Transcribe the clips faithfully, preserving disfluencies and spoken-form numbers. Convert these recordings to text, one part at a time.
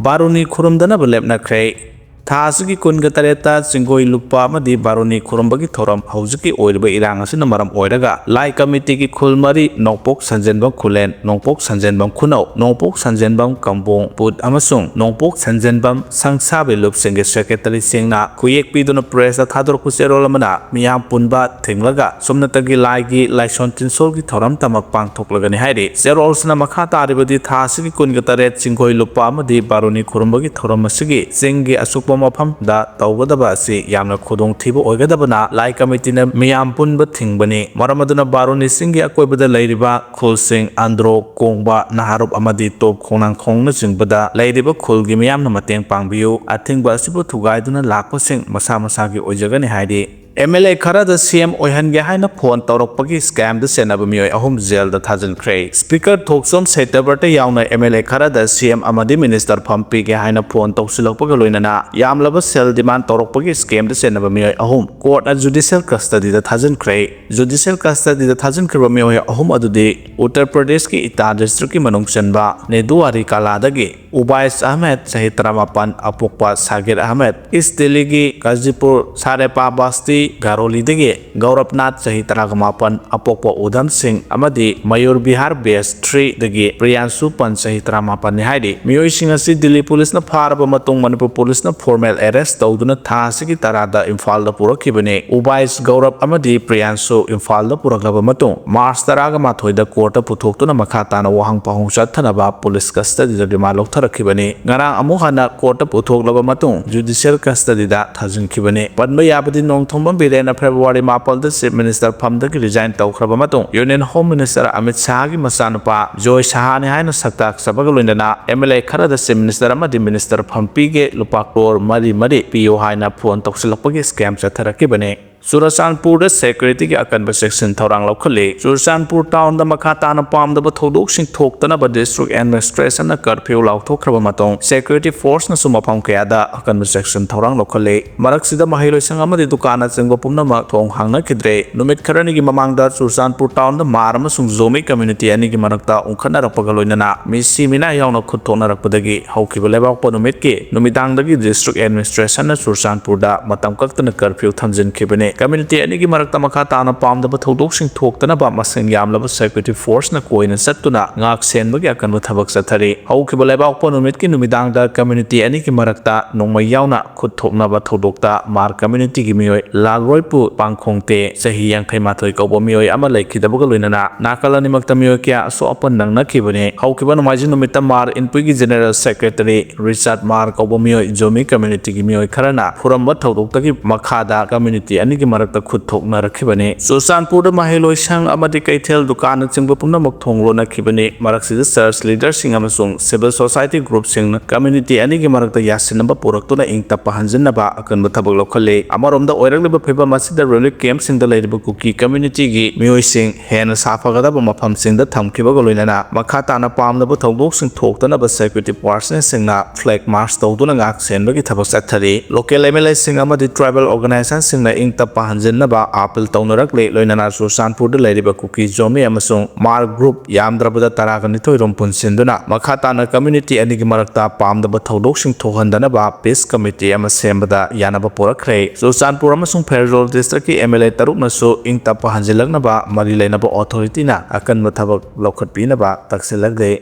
ꯕꯥꯔꯨꯅꯤ ꯈꯨꯔꯨꯝꯗꯅꯕ ꯂꯦꯞꯅꯈ꯭ꯔꯦ꯫ ꯊꯥ ꯑꯁꯤꯒꯤ ꯀꯨꯟꯒ ꯇꯔꯦꯠꯇ ꯆꯤꯡꯒꯣꯏ ꯂꯨꯞꯄ ꯑꯃꯗꯤ ꯕꯥꯔꯨꯅꯤ ꯈꯨꯔꯨꯝꯕꯒꯤ ꯊꯧꯔꯝ ꯍꯧꯖꯤꯛꯀꯤ ꯑꯣꯏꯔꯤꯕ ꯏꯔꯥꯡ ꯑꯁꯤꯅ ꯃꯔꯝ ꯑꯣꯏꯔꯒ ꯂꯥꯏ ꯀꯃꯤꯇꯤꯒꯤ ꯈꯨꯜ ꯃꯔꯤ, ꯅꯣꯡꯄꯣꯛ ꯁꯟꯖꯦꯟꯕꯝ ꯈꯨꯂꯦꯟ, ꯅꯣꯡꯄꯣꯛ ꯁꯟꯖꯦꯟꯕꯝ ꯈꯨꯅꯧ, ꯅꯣꯡꯄꯣꯛ ꯁꯟꯖꯦꯟꯕꯝ ꯀꯝꯕꯣꯡ ꯄꯨꯠ ꯑꯃꯁꯨꯡ ꯅꯣꯡꯄꯣꯛ ꯁꯟꯖꯦꯟꯕꯝ ꯁꯪꯁꯥꯕꯤ ꯂꯨꯞꯁꯤꯡꯒꯤ ꯁꯦꯀ꯭ꯔꯦꯇꯔꯤꯁꯤꯡꯅ ꯈꯨꯌꯦꯛ ꯄꯤꯗꯨꯅ ꯄ꯭ꯔꯦꯁꯇ ꯊꯥꯗꯣꯔꯛꯄ ꯆꯦꯔꯣꯜ ꯑꯃꯅ ꯃꯤꯌꯥꯝ ꯄꯨꯟꯕ ꯊꯤꯡꯂꯒ ꯁꯨꯞꯅꯇꯒꯤ ꯂꯥꯏꯒꯤ ꯂꯥꯏꯁꯣꯟ ꯇꯤꯟꯁꯣꯜꯒꯤ ꯊꯧꯔꯝ ꯇꯃꯛ ꯄꯥꯡꯊꯣꯛꯂꯒꯅꯤ ꯍꯥꯏꯔꯤ꯫ ꯆꯦꯔꯣꯜꯁꯤꯅ ꯃꯈꯥ ꯇꯥꯔꯤꯕꯗꯤ ꯊꯥ ꯑꯁꯤꯒꯤ ꯀꯨꯟꯒ ꯇꯔꯦꯠ ꯆꯤꯡꯒꯣꯏ ꯂꯨꯞꯄ ꯑꯃꯗꯤ ꯕꯥꯔꯨꯅꯤ ꯈꯨꯔꯨꯝꯕꯒꯤ ꯊꯧꯔꯝ ꯑꯁꯤꯒꯤ ꯆꯤꯡꯒꯤ ꯑꯁꯨꯛꯄ ꯃꯐꯝꯗ ꯇꯧꯒꯗꯕ ꯑꯁꯤ ꯌꯥꯝꯅ ꯈꯨꯗꯣꯡꯊꯤꯕ ꯑꯣꯏꯒꯗꯕꯅ ꯂꯥꯏ ꯀꯃꯤꯇꯤꯅ ꯃꯤꯌꯥꯝ ꯄꯨꯟꯕ ꯊꯤꯡꯕꯅꯤ꯫ ꯃꯔꯝ ꯑꯗꯨꯅ ꯕꯥꯔꯨꯅꯤ ꯆꯤꯡꯒꯤ ꯑꯀꯣꯏꯕꯗ ꯂꯩꯔꯤꯕ ꯈꯨꯜꯁꯤꯡ ꯑꯟꯗ꯭ꯔꯣ, ꯀꯣꯡꯕ, ꯅꯍꯥꯔꯨꯞ ꯑꯃꯗꯤ ꯇꯣꯞ ꯈꯣꯡꯅꯥꯡꯈꯣꯡꯅꯆꯤꯡꯕꯗ ꯂꯩꯔꯤꯕ ꯈꯨꯜꯒꯤ ꯃꯤꯌꯥꯝꯅ ꯃꯇꯦꯡ ꯄꯥꯡꯕꯤꯌꯨ꯫ ꯑꯊꯤꯡꯕ ꯑꯁꯤꯕꯨ ꯊꯨꯒꯥꯏꯗꯨꯅ ꯂꯥꯛꯄꯁꯤꯡ ꯃꯁꯥ ꯃꯁꯥꯒꯤ ꯑꯣꯏꯖꯒꯅꯤ ꯍꯥꯏꯔꯤ꯫ ꯑꯦꯝ ꯑꯦꯜ ꯑꯦ ꯈꯔꯗ ꯁꯤ ꯑꯦꯝ ꯑꯣꯏꯍꯟꯒꯦ ꯍꯥꯏꯅ ꯐꯣꯟ ꯇꯧꯔꯛꯄꯒꯤ ꯁ꯭ꯀꯦꯝꯗ ꯆꯦꯟꯅꯕ ꯃꯤꯑꯣꯏ ꯑꯍꯨꯝ ꯖꯦꯜꯗ ꯊꯥꯖꯤꯟꯈ꯭ꯔꯦ꯫ ꯁ꯭ꯄꯤꯀꯔ ꯊꯣꯛꯆꯣꯝ ꯁꯇ꯭ꯌꯕ꯭ꯔꯇ ꯌꯥꯎꯅ ꯑꯦꯝ ꯑꯦꯜ ꯑꯦ ꯈꯔꯗ ꯁꯤ ꯑꯦꯝ ꯑꯃꯗꯤ ꯃꯤꯅꯤꯁꯇꯔ ꯐꯝ ꯄꯤꯒꯦ ꯍꯥꯏꯅ ꯐꯣꯟ ꯇꯧꯁꯤꯜꯂꯛꯄꯒ ꯂꯣꯏꯅꯅ ꯌꯥꯝꯂꯕ ꯁꯦꯜ ꯗꯤꯃꯥꯟ ꯇꯧꯔꯛꯄꯒꯤ ꯁ꯭ꯀꯦꯝꯗ ꯆꯦꯟꯅꯕ ꯃꯤꯑꯣꯏ ꯑꯍꯨꯝ ꯀꯣꯔꯠꯅ ꯖꯨꯗꯤꯁꯤꯌꯦꯜ ꯀꯁꯇꯗꯤꯗ ꯊꯥꯖꯤꯟꯈ꯭ꯔꯦ꯫ ꯖꯨꯗꯤꯁꯤꯌꯦꯜ ꯀꯁꯇꯗꯤꯗ ꯊꯥꯖꯤꯟꯈ꯭ꯔꯕ ꯃꯤꯑꯣꯏ ꯑꯍꯨꯝ ꯑꯗꯨꯗꯤ ꯎꯠꯇꯔ ꯄ꯭ꯔꯗꯦꯁꯀꯤ ꯏꯇꯥ ꯗꯤꯁꯇ꯭ꯔꯤꯛꯀꯤ ꯃꯅꯨꯡ ꯆꯟꯕ ꯅꯦꯗꯨꯋꯥꯔꯤ ꯀꯥꯂꯥꯗꯒꯤ ꯎꯕꯥꯏꯁ ꯑꯍꯃꯦꯗ, ꯆꯍꯤ ꯇꯔꯥꯃꯥꯄꯟ, ꯑꯄꯣꯛꯄ ꯁꯥꯒꯤꯔ ꯑꯍꯃꯦꯗ, ꯏꯁ ꯗꯤꯜꯂꯤꯒꯤ ꯒꯥꯖꯤꯄꯨꯔ ꯁꯥꯔꯦꯄꯥ ꯕꯥꯁꯇꯤ ꯒꯥꯔꯣꯂꯤꯗꯒꯤ ꯒꯧꯔꯕꯅꯥꯊ, ꯆꯍꯤ ꯇꯔꯥꯃꯥꯄꯟ, ꯑꯄꯣꯛꯄ ꯎꯙꯝ ꯁꯤꯡ ꯑꯃꯗꯤ ꯃꯌꯨꯔ ꯕꯤꯍꯥꯔ ꯕꯦꯁ ꯊ꯭ꯔꯤꯗꯒꯤ ꯄ꯭ꯔꯤꯌꯥꯟꯁꯨ ꯄꯟ, ꯆꯍꯤ ꯇꯔꯥꯃꯥꯄꯟꯅꯤ ꯍꯥꯏꯔꯤ꯫ ꯃꯤꯑꯣꯏꯁꯤꯡ ꯑꯁꯤ ꯗꯤꯜꯂꯤ ꯄꯨꯂꯤꯁꯅ ꯐꯥꯔꯕ ꯃꯇꯨꯡ ꯃꯅꯤꯄꯨꯔ ꯄꯨꯂꯤꯁꯅ ꯐꯣꯔꯃꯦꯜ ꯑꯦꯔꯦꯁ ꯇꯧꯗꯨꯅ ꯊꯥ ꯑꯁꯤꯒꯤ ꯇꯔꯥꯗ ꯏꯝꯐꯥꯜꯗ ꯄꯨꯔꯛꯈꯤꯕꯅꯤ꯫ ꯎꯕꯥꯏꯁ ꯒꯧꯔꯕ ꯑꯃꯗꯤ ꯄ꯭ꯔꯤꯌꯥꯟꯁꯨ ꯏꯝꯐꯥꯜꯗ ꯄꯨꯔꯛꯂꯕ ꯃꯇꯨꯡ ꯃꯥꯔꯆ ꯇꯔꯥꯒ ꯃꯥꯊꯣꯏꯗ ꯀꯣꯔꯠꯇ ꯄꯨꯊꯣꯛꯇꯨꯅ ꯃꯈꯥ ꯇꯥꯅ ꯋꯥꯍꯪ ꯄꯥꯎꯍꯪ ꯆꯠꯊꯅꯕ ꯄꯨꯂꯤꯁ ꯀꯁꯇꯗꯤꯗ ꯔꯤꯃꯥꯟ ꯂꯧꯊꯔꯛꯈꯤꯕꯅꯤ꯫ ꯉꯔꯥꯡ ꯑꯃꯨꯛ ꯍꯟꯅ ꯀꯣꯔꯠꯇ ꯄꯨꯊꯣꯛꯂꯕ ꯃꯇꯨꯡ ꯖꯨꯗꯤꯁꯤꯌꯦꯜ ꯀꯁꯇꯗꯤꯗ ꯊꯥꯖꯤꯟꯈꯤꯕꯅꯤ꯫ ꯄꯟꯕ ꯌꯥꯕꯗꯤ ꯅꯣꯡꯊꯣꯝꯕꯝ ꯕꯤꯔꯦꯟꯅ ꯐꯦꯕ꯭ꯔꯨꯋꯥꯔꯤ ꯃꯥꯄꯜꯗ ꯆꯤꯐ ꯃꯤꯅꯤꯁꯇꯔ ꯐꯝꯗꯒꯤ ꯔꯤꯖꯥꯏꯟ ꯇꯧꯈ꯭ꯔꯕ ꯃꯇꯨꯡ ꯌꯨꯅꯤꯌꯟ ꯍꯣꯝ ꯃꯤꯅꯤꯁꯇꯔ ꯑꯃꯤꯠ ꯁꯥꯍꯒꯤ ꯃꯆꯥꯅꯨꯄꯥ ꯖꯣꯏ ꯁꯥꯍꯅꯤ ꯍꯥꯏꯅ ꯁꯛꯇꯥꯛꯆꯕꯒ ꯂꯣꯏꯅꯅ ꯑꯦꯝ ꯑꯦꯜ ꯑꯦ ꯈꯔꯗ ꯆꯤꯐ ꯃꯤꯅꯤꯁꯇꯔ ꯑꯃꯗꯤ ꯃꯤꯅꯤꯁꯇꯔ ꯐꯝ ꯄꯤꯒꯦ, ꯂꯨꯄꯥ ꯀ꯭ꯔꯣꯔ ꯃꯔꯤ ꯃꯔꯤ ꯄꯤꯌꯨ ꯍꯥꯏꯅ ꯐꯣꯟ ꯇꯧꯁꯤꯜꯂꯛꯄꯒꯤ ꯁ꯭ꯀꯦꯝ ꯆꯠꯊꯔꯛꯈꯤꯕꯅꯤ꯫ ꯆꯨꯔꯆꯥꯟꯄꯨꯔꯗ ꯁꯦꯀ꯭ꯌꯨꯔꯤꯇꯤꯒꯤ ꯑꯀꯟꯕ ꯆꯦꯛꯁꯤꯟ ꯊꯧꯔꯥꯡ ꯂꯧꯈꯠꯂꯤ꯫ ꯆꯨꯔꯆꯥꯟꯄꯨꯔ ꯇꯥꯎꯟꯗ ꯃꯈꯥ ꯇꯥꯅ ꯄꯥꯝꯗꯕ ꯊꯧꯗꯣꯛꯁꯤꯡ ꯊꯣꯛꯇꯅꯕ ꯗꯤꯁꯇ꯭ꯔꯤꯛ ꯑꯦꯗꯃꯤꯅꯤꯁꯇ꯭ꯔꯦꯁꯟꯅ ꯀꯔꯐ꯭ꯌꯨ ꯂꯥꯎꯊꯣꯛꯈ꯭ꯔꯕ ꯃꯇꯨꯡ, ꯁꯦꯀ꯭ꯌꯨꯔꯤꯇꯤ ꯐꯣꯔꯁꯅꯁꯨ ꯃꯐꯝ ꯀꯌꯥꯗ ꯑꯀꯟꯕ ꯆꯦꯛꯁꯤꯟ ꯊꯧꯔꯥꯡ ꯂꯧꯈꯠꯂꯤ꯫ ꯃꯔꯛꯁꯤꯗ ꯃꯍꯩꯂꯣꯏꯁꯪ ꯑꯃꯗꯤ ꯗꯨꯀꯥꯟꯅꯆꯤꯡꯕ ꯄꯨꯝꯅꯃꯛ ꯊꯣꯡ ꯍꯥꯡꯅꯈꯤꯗ꯭ꯔꯦ꯫ ꯅꯨꯃꯤꯠ ꯈꯔꯅꯤꯒꯤ ꯃꯃꯥꯡꯗ ꯆꯨꯔꯆꯥꯟꯄꯨꯔ ꯇꯥꯎꯟꯗ ꯃꯥꯔ ꯑꯃꯁꯨꯡ ꯖꯣꯃꯤ ꯀꯝꯃ꯭ꯌꯨꯅꯤꯇꯤ ꯑꯅꯤꯒꯤ ꯃꯔꯛꯇ ꯎꯪꯈꯠꯅꯔꯛꯄꯒ ꯂꯣꯏꯅꯅ ꯃꯤꯁꯤ ꯃꯤꯅꯥ ꯌꯥꯎꯅ ꯈꯨꯠ ꯊꯣꯛꯅꯔꯛꯄꯗꯒꯤ ꯍꯧꯈꯤꯕ ꯂꯩꯕꯥꯛꯄꯣꯛꯄ ꯅꯨꯃꯤꯠꯀꯤ ꯅꯨꯃꯤꯗꯥꯡꯗꯒꯤ ꯗꯤꯁꯇ꯭ꯔꯤꯛ ꯑꯦꯗꯃꯤꯅꯤꯁꯇ꯭ꯔꯦꯁꯟꯅ ꯆꯨꯔꯆꯥꯟꯄꯨꯔꯗ ꯃꯇꯝ ꯀꯛꯇꯅ ꯀꯔꯐ꯭ꯌꯨ ꯊꯝꯖꯤꯟꯈꯤꯕꯅꯤ꯫ ꯀꯝꯃ꯭ꯌꯨꯅꯤꯇꯤ ꯑꯅꯤꯒꯤ ꯃꯔꯛꯇ ꯃꯈꯥ ꯇꯥꯅ ꯄꯥꯝꯗꯕ ꯊꯧꯗꯣꯛꯁꯤꯡ ꯊꯣꯛꯇꯅꯕ ꯃꯁꯤꯡ ꯌꯥꯝꯂꯕ ꯁꯦꯀ꯭ꯌꯨꯔꯤꯇꯤ ꯐꯣꯔꯁꯅ ꯀꯣꯏꯅ ꯆꯠꯇꯨꯅ ꯉꯥꯛ ꯁꯦꯟꯕꯒꯤ ꯑꯀꯟꯕ ꯊꯕꯛ ꯆꯠꯊꯔꯤ꯫ ꯍꯧꯈꯤꯕ ꯂꯩꯕꯥꯛꯄꯣꯛꯄ ꯅꯨꯃꯤꯠꯀꯤ ꯅꯨꯃꯤꯗꯥꯡꯗ ꯀꯝꯃ꯭ꯌꯨꯅꯤꯇꯤ ꯑꯅꯤꯒꯤ ꯃꯔꯛꯇ ꯅꯣꯡꯃꯩ ꯌꯥꯎꯅ ꯈꯨꯠ ꯊꯣꯛꯅꯕ ꯊꯧꯗꯣꯛꯇ ꯃꯥꯔ ꯀꯝꯃ꯭ꯌꯨꯅꯤꯇꯤꯒꯤ ꯃꯤꯑꯣꯏ ꯂꯥꯜꯔꯣꯏꯄꯨ ꯄꯥꯡꯈꯣꯡꯇꯦ, ꯆꯍꯤ ꯌꯥꯡꯈꯩ ꯃꯥꯊꯣꯏ ꯀꯧꯕ ꯃꯤꯑꯣꯏ ꯑꯃ ꯂꯩꯈꯤꯗꯕꯒ ꯂꯣꯏꯅꯅ ꯅꯥꯀꯜ ꯑꯅꯤꯃꯛꯇ ꯃꯤꯑꯣꯏ ꯀꯌꯥ ꯑꯁꯣꯛ ꯑꯄꯟ ꯅꯪꯅꯈꯤꯕꯅꯤ꯫ ꯍꯧꯈꯤꯕ ꯅꯣꯡꯃꯥꯏꯖꯤꯡ ꯅꯨꯃꯤꯠꯇ ꯃꯥꯔ ꯏꯟꯄꯨꯏꯒꯤ ꯖꯦꯅꯦꯔꯦꯜ ꯁꯦꯀ꯭ꯔꯦꯇꯔꯤ ꯔꯤꯆꯥꯔꯗ ꯃꯥꯔ ꯀꯧꯕ ꯃꯤꯑꯣꯏ ꯖꯣꯃꯤ ꯀꯝꯃ꯭ꯌꯨꯅꯤꯇꯤꯒꯤ ꯃꯤꯑꯣꯏ ꯈꯔꯅ ꯐꯨꯔꯝꯕ ꯊꯧꯗꯣꯛꯇꯒꯤ ꯃꯈꯥꯗ ꯀꯝꯃ꯭ꯌꯨꯅꯤꯇꯤ ꯑꯅꯤꯒꯤ ꯃꯔꯛꯇ ꯈꯨꯠ ꯊꯣꯛꯅꯔꯛꯈꯤꯕꯅꯤ꯫ ꯆꯨꯔꯆꯥꯟꯄꯨꯔꯗ ꯃꯍꯩꯂꯣꯏꯁꯪ ꯑꯃꯗꯤ ꯀꯩꯊꯦꯜ ꯗꯨꯀꯥꯟꯅꯆꯤꯡꯕ ꯄꯨꯝꯅꯃꯛ ꯊꯣꯡ ꯂꯣꯟꯅꯈꯤꯕꯅꯤ꯫ ꯃꯔꯛꯁꯤꯗ ꯆꯔꯆ ꯂꯤꯗꯔꯁꯤꯡ ꯑꯃꯁꯨꯡ ꯁꯤꯚꯤꯜ ꯁꯣꯁꯥꯏꯇꯤ ꯒ꯭ꯔꯨꯞꯁꯤꯡꯅ ꯀꯝꯃ꯭ꯌꯨꯅꯤꯇꯤ ꯑꯅꯤꯒꯤ ꯃꯔꯛꯇ ꯌꯥꯁꯤꯟꯅꯕ ꯄꯨꯔꯛꯇꯨꯅ ꯏꯪ ꯇꯞꯄ ꯍꯟꯖꯤꯟꯅꯕ ꯑꯀꯟꯕ ꯊꯕꯛ ꯂꯧꯈꯠꯂꯤ꯫ ꯑꯃꯔꯣꯝꯗ ꯑꯣꯏꯔꯛꯂꯤꯕ ꯐꯤꯚꯝ ꯑꯁꯤꯗ ꯔꯤꯂꯤꯐ ꯀꯦꯝꯞꯁꯤꯡꯗ ꯂꯩꯔꯤꯕ ꯀꯨꯀꯤ ꯀꯝꯃ꯭ꯌꯨꯅꯤꯇꯤꯒꯤ ꯃꯤꯑꯣꯏꯁꯤꯡ ꯍꯦꯟꯅ ꯁꯥꯐꯒꯗꯕ ꯃꯐꯝꯁꯤꯡꯗ ꯊꯝꯈꯤꯕꯒ ꯂꯣꯏꯅꯅ ꯃꯈꯥ ꯇꯥꯅ ꯄꯥꯝꯗꯕ ꯊꯧꯗꯣꯛꯁꯤꯡ ꯊꯣꯛꯇꯅꯕ ꯁꯦꯀ꯭ꯌꯨꯔꯤꯇꯤ ꯄꯥꯔꯁꯅꯦꯜꯁꯤꯡꯅ ꯐ꯭ꯂꯦꯒ ꯃꯥꯔꯆ ꯇꯧꯗꯨꯅ ꯉꯥꯛ ꯁꯦꯟꯕꯒꯤ ꯊꯕꯛ ꯆꯠꯊꯔꯤ꯫ ꯂꯣꯀꯦꯜ ꯑꯦꯝ ꯑꯦꯜ ꯑꯦꯁꯤꯡ ꯑꯃꯗꯤ ꯇ꯭ꯔꯥꯏꯕꯦꯜ ꯑꯣꯔꯒꯅꯥꯏꯖꯦꯁꯟꯁꯤꯡꯅ ꯏꯪ ꯇꯞꯄ ꯍꯟꯖꯤꯟꯅꯕ ꯑꯥꯄꯤꯜ ꯇꯧꯅꯔꯛꯂꯤ꯫ ꯂꯣꯏꯅꯅ ꯆꯨꯔꯆꯥꯟꯄꯨꯔꯗ ꯂꯩꯔꯤꯕ ꯀꯨꯀꯤ ꯖꯣꯃꯤ ꯑꯃꯁꯨꯡ ꯃꯥꯔ ꯒ꯭ꯔꯨꯞ ꯌꯥꯝꯗ꯭ꯔꯕꯗ ꯇꯔꯥꯒ ꯅꯤꯊꯣꯏ ꯔꯣꯝ ꯄꯨꯟꯁꯤꯟꯗꯨꯅ ꯃꯈꯥ ꯇꯥꯅ ꯀꯝꯃ꯭ꯌꯨꯅꯤꯇꯤ ꯑꯅꯤꯒꯤ ꯃꯔꯛꯇ ꯄꯥꯝꯗꯕ ꯊꯧꯗꯣꯛꯁꯤꯡ ꯊꯣꯛꯍꯟꯗꯅꯕ ꯄꯤꯁ ꯀꯃꯤꯇꯤ ꯑꯃ ꯁꯦꯝꯕꯗ ꯌꯥꯅꯕ ꯄꯨꯔꯛꯈ꯭ꯔꯦ꯫ ꯆꯨꯔꯆꯥꯟꯄꯨꯔ ꯑꯃꯁꯨꯡ ꯐꯦꯔꯖꯣꯜ ꯗꯤꯁꯇ꯭ꯔꯤꯛꯀꯤ ꯑꯦꯝ ꯑꯦꯜ ꯑꯦ ꯇꯔꯨꯛꯅꯁꯨ ꯏꯪ ꯇꯞꯄ ꯍꯟꯖꯤꯜꯂꯛꯅꯕ ꯃꯔꯤ ꯂꯩꯅꯕ ꯑꯣꯊꯣꯔꯤꯇꯤꯅ ꯑꯀꯟꯕ ꯊꯕꯛ ꯂꯧꯈꯠꯄꯤꯅꯕ ꯇꯛꯁꯤꯜꯂꯛꯂꯦ꯫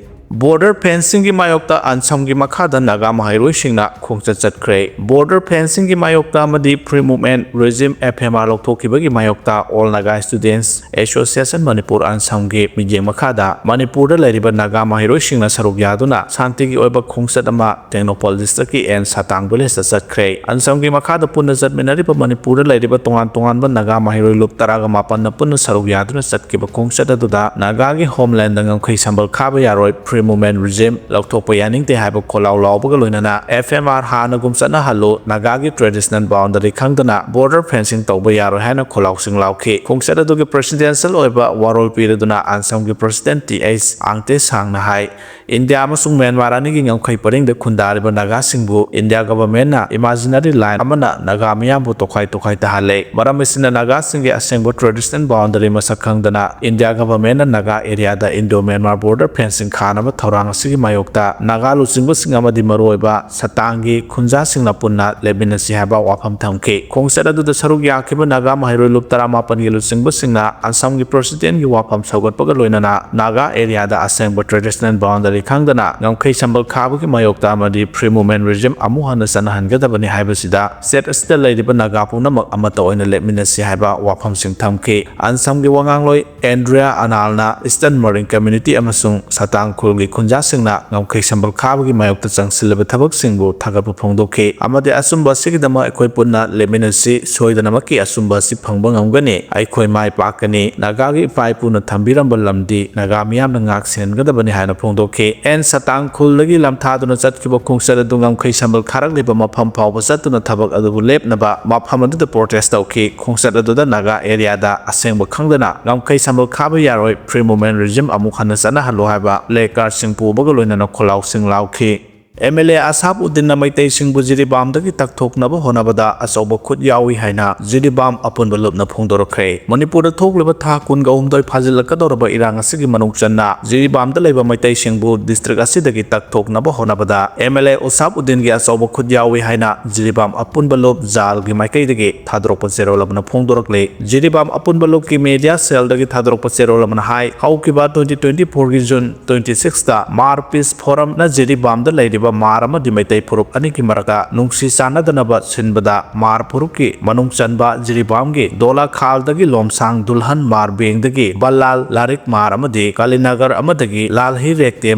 ꯕꯣꯔꯗꯔ ꯐꯦꯟꯁꯤꯡꯒꯤ ꯃꯥꯌꯣꯛꯇ ꯑꯟꯁꯝꯒꯤ ꯃꯈꯥꯗ ꯅꯥꯒꯥ ꯃꯍꯩꯔꯣꯏꯁꯤꯡꯅ ꯈꯣꯡꯆꯠ ꯆꯠꯈ꯭ꯔꯦ꯫ ꯕꯣꯔꯗꯔ ꯐꯦꯟꯁꯤꯡꯒꯤ ꯃꯥꯌꯣꯛꯇ ꯑꯃꯗꯤ free movement regime, F M R, ꯂꯧꯊꯣꯛꯈꯤꯕꯒꯤ ꯃꯥꯌꯣꯛꯇ all Naga students association Manipur, ꯑꯟꯁꯝꯒꯤ ꯃꯤꯠꯌꯦꯡ ꯃꯈꯥꯗ ꯃꯅꯤꯄꯨꯔꯗ ꯂꯩꯔꯤꯕ ꯅꯥꯒꯥ ꯃꯍꯩꯔꯣꯏꯁꯤꯡꯅ ꯁꯔꯨꯛ ꯌꯥꯗꯨꯅ ꯁꯥꯟꯇꯤꯒꯤ ꯑꯣꯏꯕ ꯈꯣꯡꯆꯠ ꯑꯃ ꯇꯦꯡꯅꯧꯄꯜ ꯗꯤꯁꯇ꯭ꯔꯤꯛꯀꯤ ꯑꯦꯟ ꯁꯥꯇꯥꯡ ꯚꯤꯂꯦꯖꯇ ꯆꯠꯈ꯭ꯔꯦ꯫ ꯑꯟꯁꯝꯒꯤ ꯃꯈꯥꯗ ꯄꯨꯟꯅ ꯆꯠꯃꯤꯟꯅꯔꯤꯕ ꯃꯅꯤꯄꯨꯔꯗ ꯂꯩꯔꯤꯕ ꯇꯣꯉꯥꯟ ꯇꯣꯉꯥꯟꯕ ꯅꯥꯒꯥ ꯃꯍꯩꯔꯣꯏ ꯂꯨꯞ ꯇꯔꯥꯒ ꯃꯥꯄꯟꯅ ꯄꯨꯟꯅ ꯁꯔꯨꯛ ꯌꯥꯗꯨꯅ ꯆꯠꯈꯤꯕ ꯈꯣꯡꯆꯠ ꯑꯗꯨꯗ ꯅꯥꯒꯥꯒꯤ ꯍꯣꯝꯂꯦꯟꯗ ꯉꯝꯈꯩ ꯁꯝꯕꯜ ꯈꯥꯕ ꯌꯥꯔꯣꯏ, ꯐ꯭ꯔꯤ Movement Regime ꯂꯧꯊꯣꯛꯄ ꯌꯥꯅꯤꯡꯗꯦ ꯍꯥꯏꯕ ꯈꯣꯜꯂꯥꯎ ꯂꯥꯎꯕꯒ ꯂꯣꯏꯅꯅ F M R ꯍꯥꯟꯅꯒꯨꯝ ꯆꯠꯅꯍꯜꯂꯨ, ꯅꯥꯒꯥꯒꯤ traditional boundary ꯈꯪꯗꯅ border fencing ꯇꯧꯕ ꯌꯥꯔꯣꯏ ꯍꯥꯏꯅ ꯈꯣꯜꯂꯥꯎꯁꯤꯡ ꯂꯥꯎꯈꯤ꯫ ꯈꯣꯡꯆꯠ ꯑꯗꯨꯒꯤ presidential ꯑꯣꯏꯕ ꯋꯥꯔꯣꯜ ꯄꯤꯔꯗꯨꯅ ꯑꯟꯁꯝꯒꯤ president T H Aung San ꯁꯨ ꯍꯥꯏ, ꯏꯟꯗꯤꯌꯥ ꯑꯃꯁꯨꯡ ꯃ꯭ꯌꯥꯟꯃꯥꯔ ꯑꯅꯤꯒꯤ ꯉꯝꯈꯩ ꯄꯔꯤꯡꯗ ꯈꯨꯟꯗꯥꯔꯤꯕ ꯅꯥꯒꯥꯁꯤꯡꯕꯨ ꯏꯟꯗꯤꯌꯥ government ꯅ imaginary line ꯑꯃꯅ ꯅꯥꯒꯥ ꯃꯤꯌꯥꯝꯕꯨ ꯇꯣꯈꯥꯏ ꯇꯣꯈꯥꯏ ꯇꯥꯍꯜꯂꯦ꯫ ꯃꯔꯝ ꯑꯁꯤꯅ ꯅꯥꯒꯥꯁꯤꯡꯒꯤ ꯑꯁꯦꯡꯕ traditional boundary ꯃꯁꯛ ꯈꯪꯗꯅ ꯏꯟꯗꯤꯌꯥ government ꯅ ꯅꯥꯒꯥ area ꯗ Indo Myanmar border fencing ꯈꯥꯅꯕ ꯊꯧꯔꯥꯡ ꯑꯁꯤꯒꯤ ꯃꯥꯌꯣꯛꯇ ꯅꯥꯒꯥ ꯂꯨꯆꯤꯡꯕꯁꯤꯡ ꯑꯃꯗꯤ ꯃꯔꯨꯑꯣꯏꯕ ꯁꯇꯥꯡꯒꯤ ꯈꯨꯟꯖꯥꯁꯤꯡꯅ ꯄꯨꯟꯅ ꯂꯦꯞꯃꯤꯟꯅꯁꯤ ꯍꯥꯏꯕ ꯋꯥꯐꯝ ꯊꯝꯈꯤ꯫ ꯈꯣꯡꯆꯠ ꯑꯗꯨꯗ ꯁꯔꯨꯛ ꯌꯥꯈꯤꯕ ꯅꯥꯒꯥ ꯃꯍꯩꯔꯣꯏ ꯂꯨꯞ ꯇꯔꯥꯃꯥꯄꯟꯒꯤ ꯂꯨꯆꯤꯡꯕꯁꯤꯡꯅ ꯑꯟꯁꯝꯒꯤ president ꯀꯤ ꯋꯥꯐꯝ ꯁꯧꯒꯠꯄꯒ ꯂꯣꯏꯅꯅ ꯅꯥꯒꯥ area ꯗ ꯑꯁꯦꯡꯕ traditional boundary ꯈꯪꯗꯅ ꯉꯝꯈꯩ ꯁꯝꯕꯜ ꯈꯥꯕꯒꯤ ꯃꯥꯌꯣꯛꯇ ꯑꯃꯗꯤ Free Movement Regime ꯑꯃꯨꯛ ꯍꯟꯅ ꯆꯠꯅꯍꯟꯒꯗꯕꯅꯤ ꯍꯥꯏꯕꯁꯤꯗ state ꯑꯁꯤꯗ ꯂꯩꯔꯤꯕ ꯅꯥꯒꯥ ꯄꯨꯝꯅꯃꯛ ꯑꯃꯠꯇ ꯑꯣꯏꯅ ꯂꯦꯞꯃꯤꯟꯅꯁꯤ ꯍꯥꯏꯕ ꯋꯥꯐꯝꯁꯤꯡ ꯊꯝꯈꯤ꯫ ꯑꯟꯁꯝꯒꯤ ꯋꯥꯉꯥꯡꯂꯣꯏ Andrea Anal ꯅ Eastern Mering Community ꯑꯃꯁꯨꯡ ꯁꯇꯥꯡ ꯈꯨꯜꯒꯤ ꯈꯨꯟꯖꯥꯁꯤꯡꯅ ꯉꯝꯈꯩ ꯁꯝꯕꯜ ꯈꯥꯕꯒꯤ ꯃꯥꯌꯣꯛꯇ ꯆꯪꯁꯤꯜꯂꯤꯕ ꯊꯕꯛꯁꯤꯡꯕꯨ ꯊꯥꯒꯠꯄ ꯐꯣꯡꯗꯣꯛꯈꯤ ꯑꯃꯗꯤ ꯑꯆꯨꯝꯕ ꯑꯁꯤꯒꯤꯗꯃꯛ ꯑꯩꯈꯣꯏ ꯄꯨꯟꯅ ꯂꯦꯞꯃꯤꯟꯅꯁꯤ, ꯁꯣꯏꯗꯅꯃꯛꯀꯤ ꯑꯆꯨꯝꯕ ꯑꯁꯤ ꯐꯪꯕ ꯉꯝꯒꯅꯤ, ꯑꯩꯈꯣꯏ ꯃꯥꯏ ꯄꯥꯛꯀꯅꯤ, ꯅꯥꯒꯥꯒꯤ ꯏꯄꯥ ꯏꯄꯨꯅ ꯊꯝꯕꯤꯔꯝꯕ ꯂꯝꯗꯤ ꯅꯥꯒꯥ ꯃꯤꯌꯥꯝꯅ ꯉꯥꯛ ꯁꯦꯟꯒꯗꯕꯅꯤ ꯍꯥꯏꯅ ꯐꯣꯡꯗꯣꯛꯈꯤ꯫ ꯑꯦꯟ ꯁꯇꯥꯡ ꯈꯨꯜꯗꯒꯤ ꯂꯝꯊꯥꯗꯨꯅ ꯆꯠꯈꯤꯕ ꯈꯣꯡꯆꯠ ꯑꯗꯨ ꯉꯝꯈꯩ ꯁꯝꯕꯜ ꯈꯥꯔꯛꯂꯤꯕ ꯃꯐꯝ ꯐꯥꯎꯕ ꯆꯠꯇꯨꯅ ꯊꯕꯛ ꯑꯗꯨꯕꯨ ꯂꯦꯞꯅꯕ ꯃꯐꯝ ꯑꯗꯨꯗ protest ꯇꯧꯈꯤ꯫ ꯈꯣꯡꯆꯠ ꯑꯗꯨꯗ ꯅꯥꯒꯥ area ꯗ ꯑꯁꯦꯡꯕ ꯈꯪꯗꯅ ꯉꯝꯈꯩ ꯁꯝꯕꯜ ꯈꯥꯕ ꯌꯥꯔꯣꯏ, Free Movement Regime ꯑꯃꯨꯛ ꯍꯟꯅ ꯆꯠꯅꯍꯜꯂꯨ ꯍꯥꯏꯕ placard ꯁꯤꯡ ꯄꯨꯕꯒ ꯂꯣꯏꯅꯅ ꯈꯣꯜꯂꯥꯎꯁꯤꯡ ꯂꯥꯎꯈꯤ꯫ M L A ꯑꯁꯥꯞ ꯎꯗꯤꯟꯅ ꯃꯩꯇꯩꯁꯤꯡꯕꯨ ꯖꯤꯔꯤꯕꯥꯝꯗꯒꯤ ꯇꯛꯊꯣꯛꯅꯕ ꯍꯣꯠꯅꯕꯗ ꯑꯆꯧꯕ ꯈꯨꯠ ꯌꯥꯎꯏ ꯍꯥꯏꯅ ꯖꯤꯔꯤꯕꯥꯝ ꯑꯄꯨꯟꯕ ꯂꯨꯞꯅ ꯐꯣꯡꯗꯣꯔꯛꯈ꯭ꯔꯦ꯫ ꯃꯅꯤꯄꯨꯔꯗ ꯊꯣꯛꯂꯤꯕ ꯊꯥ ꯀꯨꯟꯒ ꯍꯨꯝꯗꯣꯏ ꯐꯥꯖꯤꯜꯂꯛꯀꯗꯧꯔꯕ ꯏꯔꯥꯡ ꯑꯁꯤꯒꯤ ꯃꯅꯨꯡ ꯆꯟꯅ ꯖꯤꯔꯤꯕꯥꯝꯗ ꯂꯩꯕ ꯃꯩꯇꯩꯁꯤꯡꯕꯨ district ꯑꯁꯤꯗꯒꯤ ꯇꯛꯊꯣꯛꯅꯕ ꯍꯣꯠꯅꯕꯗ M L A ꯑꯁꯥꯞ ꯎꯗꯤꯟꯒꯤ ꯑꯆꯧꯕ ꯈꯨꯠ ꯌꯥꯎꯏ ꯍꯥꯏꯅ ꯖꯤꯔꯤꯕꯥꯝ ꯑꯄꯨꯟꯕ ꯂꯨꯞ ꯖꯥꯜꯒꯤ ꯃꯥꯏꯀꯩꯗꯒꯤ ꯊꯥꯗꯣꯔꯛꯄ ꯆꯦꯔꯣꯜ ꯑꯃꯅ ꯐꯣꯡꯗꯣꯔꯛꯂꯤ꯫ ꯖꯤꯔꯤꯕꯥꯝ ꯑꯄꯨꯟꯕ ꯂꯨꯞꯀꯤ media cell ꯗꯒꯤ ꯊꯥꯗꯣꯔꯛꯄ ꯆꯦꯔꯣꯜ ꯑꯃꯅ ꯍꯥꯏ, ꯍꯧꯈꯤꯕ twenty twenty-four ꯒꯤ June twenty six ꯇ Mar Peace Forum ꯅ ꯖꯤꯔꯤꯕꯥꯝꯗ ꯂꯩꯔꯤꯕ ꯃꯥꯔ ꯑꯃꯗꯤ ꯃꯩꯇꯩ ꯐꯨꯔꯨꯞ ꯑꯅꯤꯒꯤ ꯃꯔꯛꯇ ꯅꯨꯡꯁꯤ ꯆꯥꯟꯅꯗꯅꯕ ꯁꯤꯟꯕꯗ ꯃꯥꯔ ꯐꯨꯔꯨꯞꯀꯤ ꯃꯅꯨꯡ ꯆꯟꯕ ꯖꯤꯔꯤꯕꯥꯝꯒꯤ ꯗꯣꯂꯥ ꯈꯥꯜꯗꯒꯤ ꯂꯣꯝꯁꯥꯡ ꯗꯨꯜꯍꯟ ꯃꯥꯔ ꯕꯦꯡꯗꯒꯤ ꯕꯜꯂꯥꯜ ꯂꯥꯔꯤꯛ ꯃꯥꯔ ꯑꯃꯗꯤ ꯀꯥꯂꯤꯅꯒꯔ ꯑꯃꯗꯒꯤ ꯂꯥꯜꯍꯤ ꯔꯦꯛꯇꯦ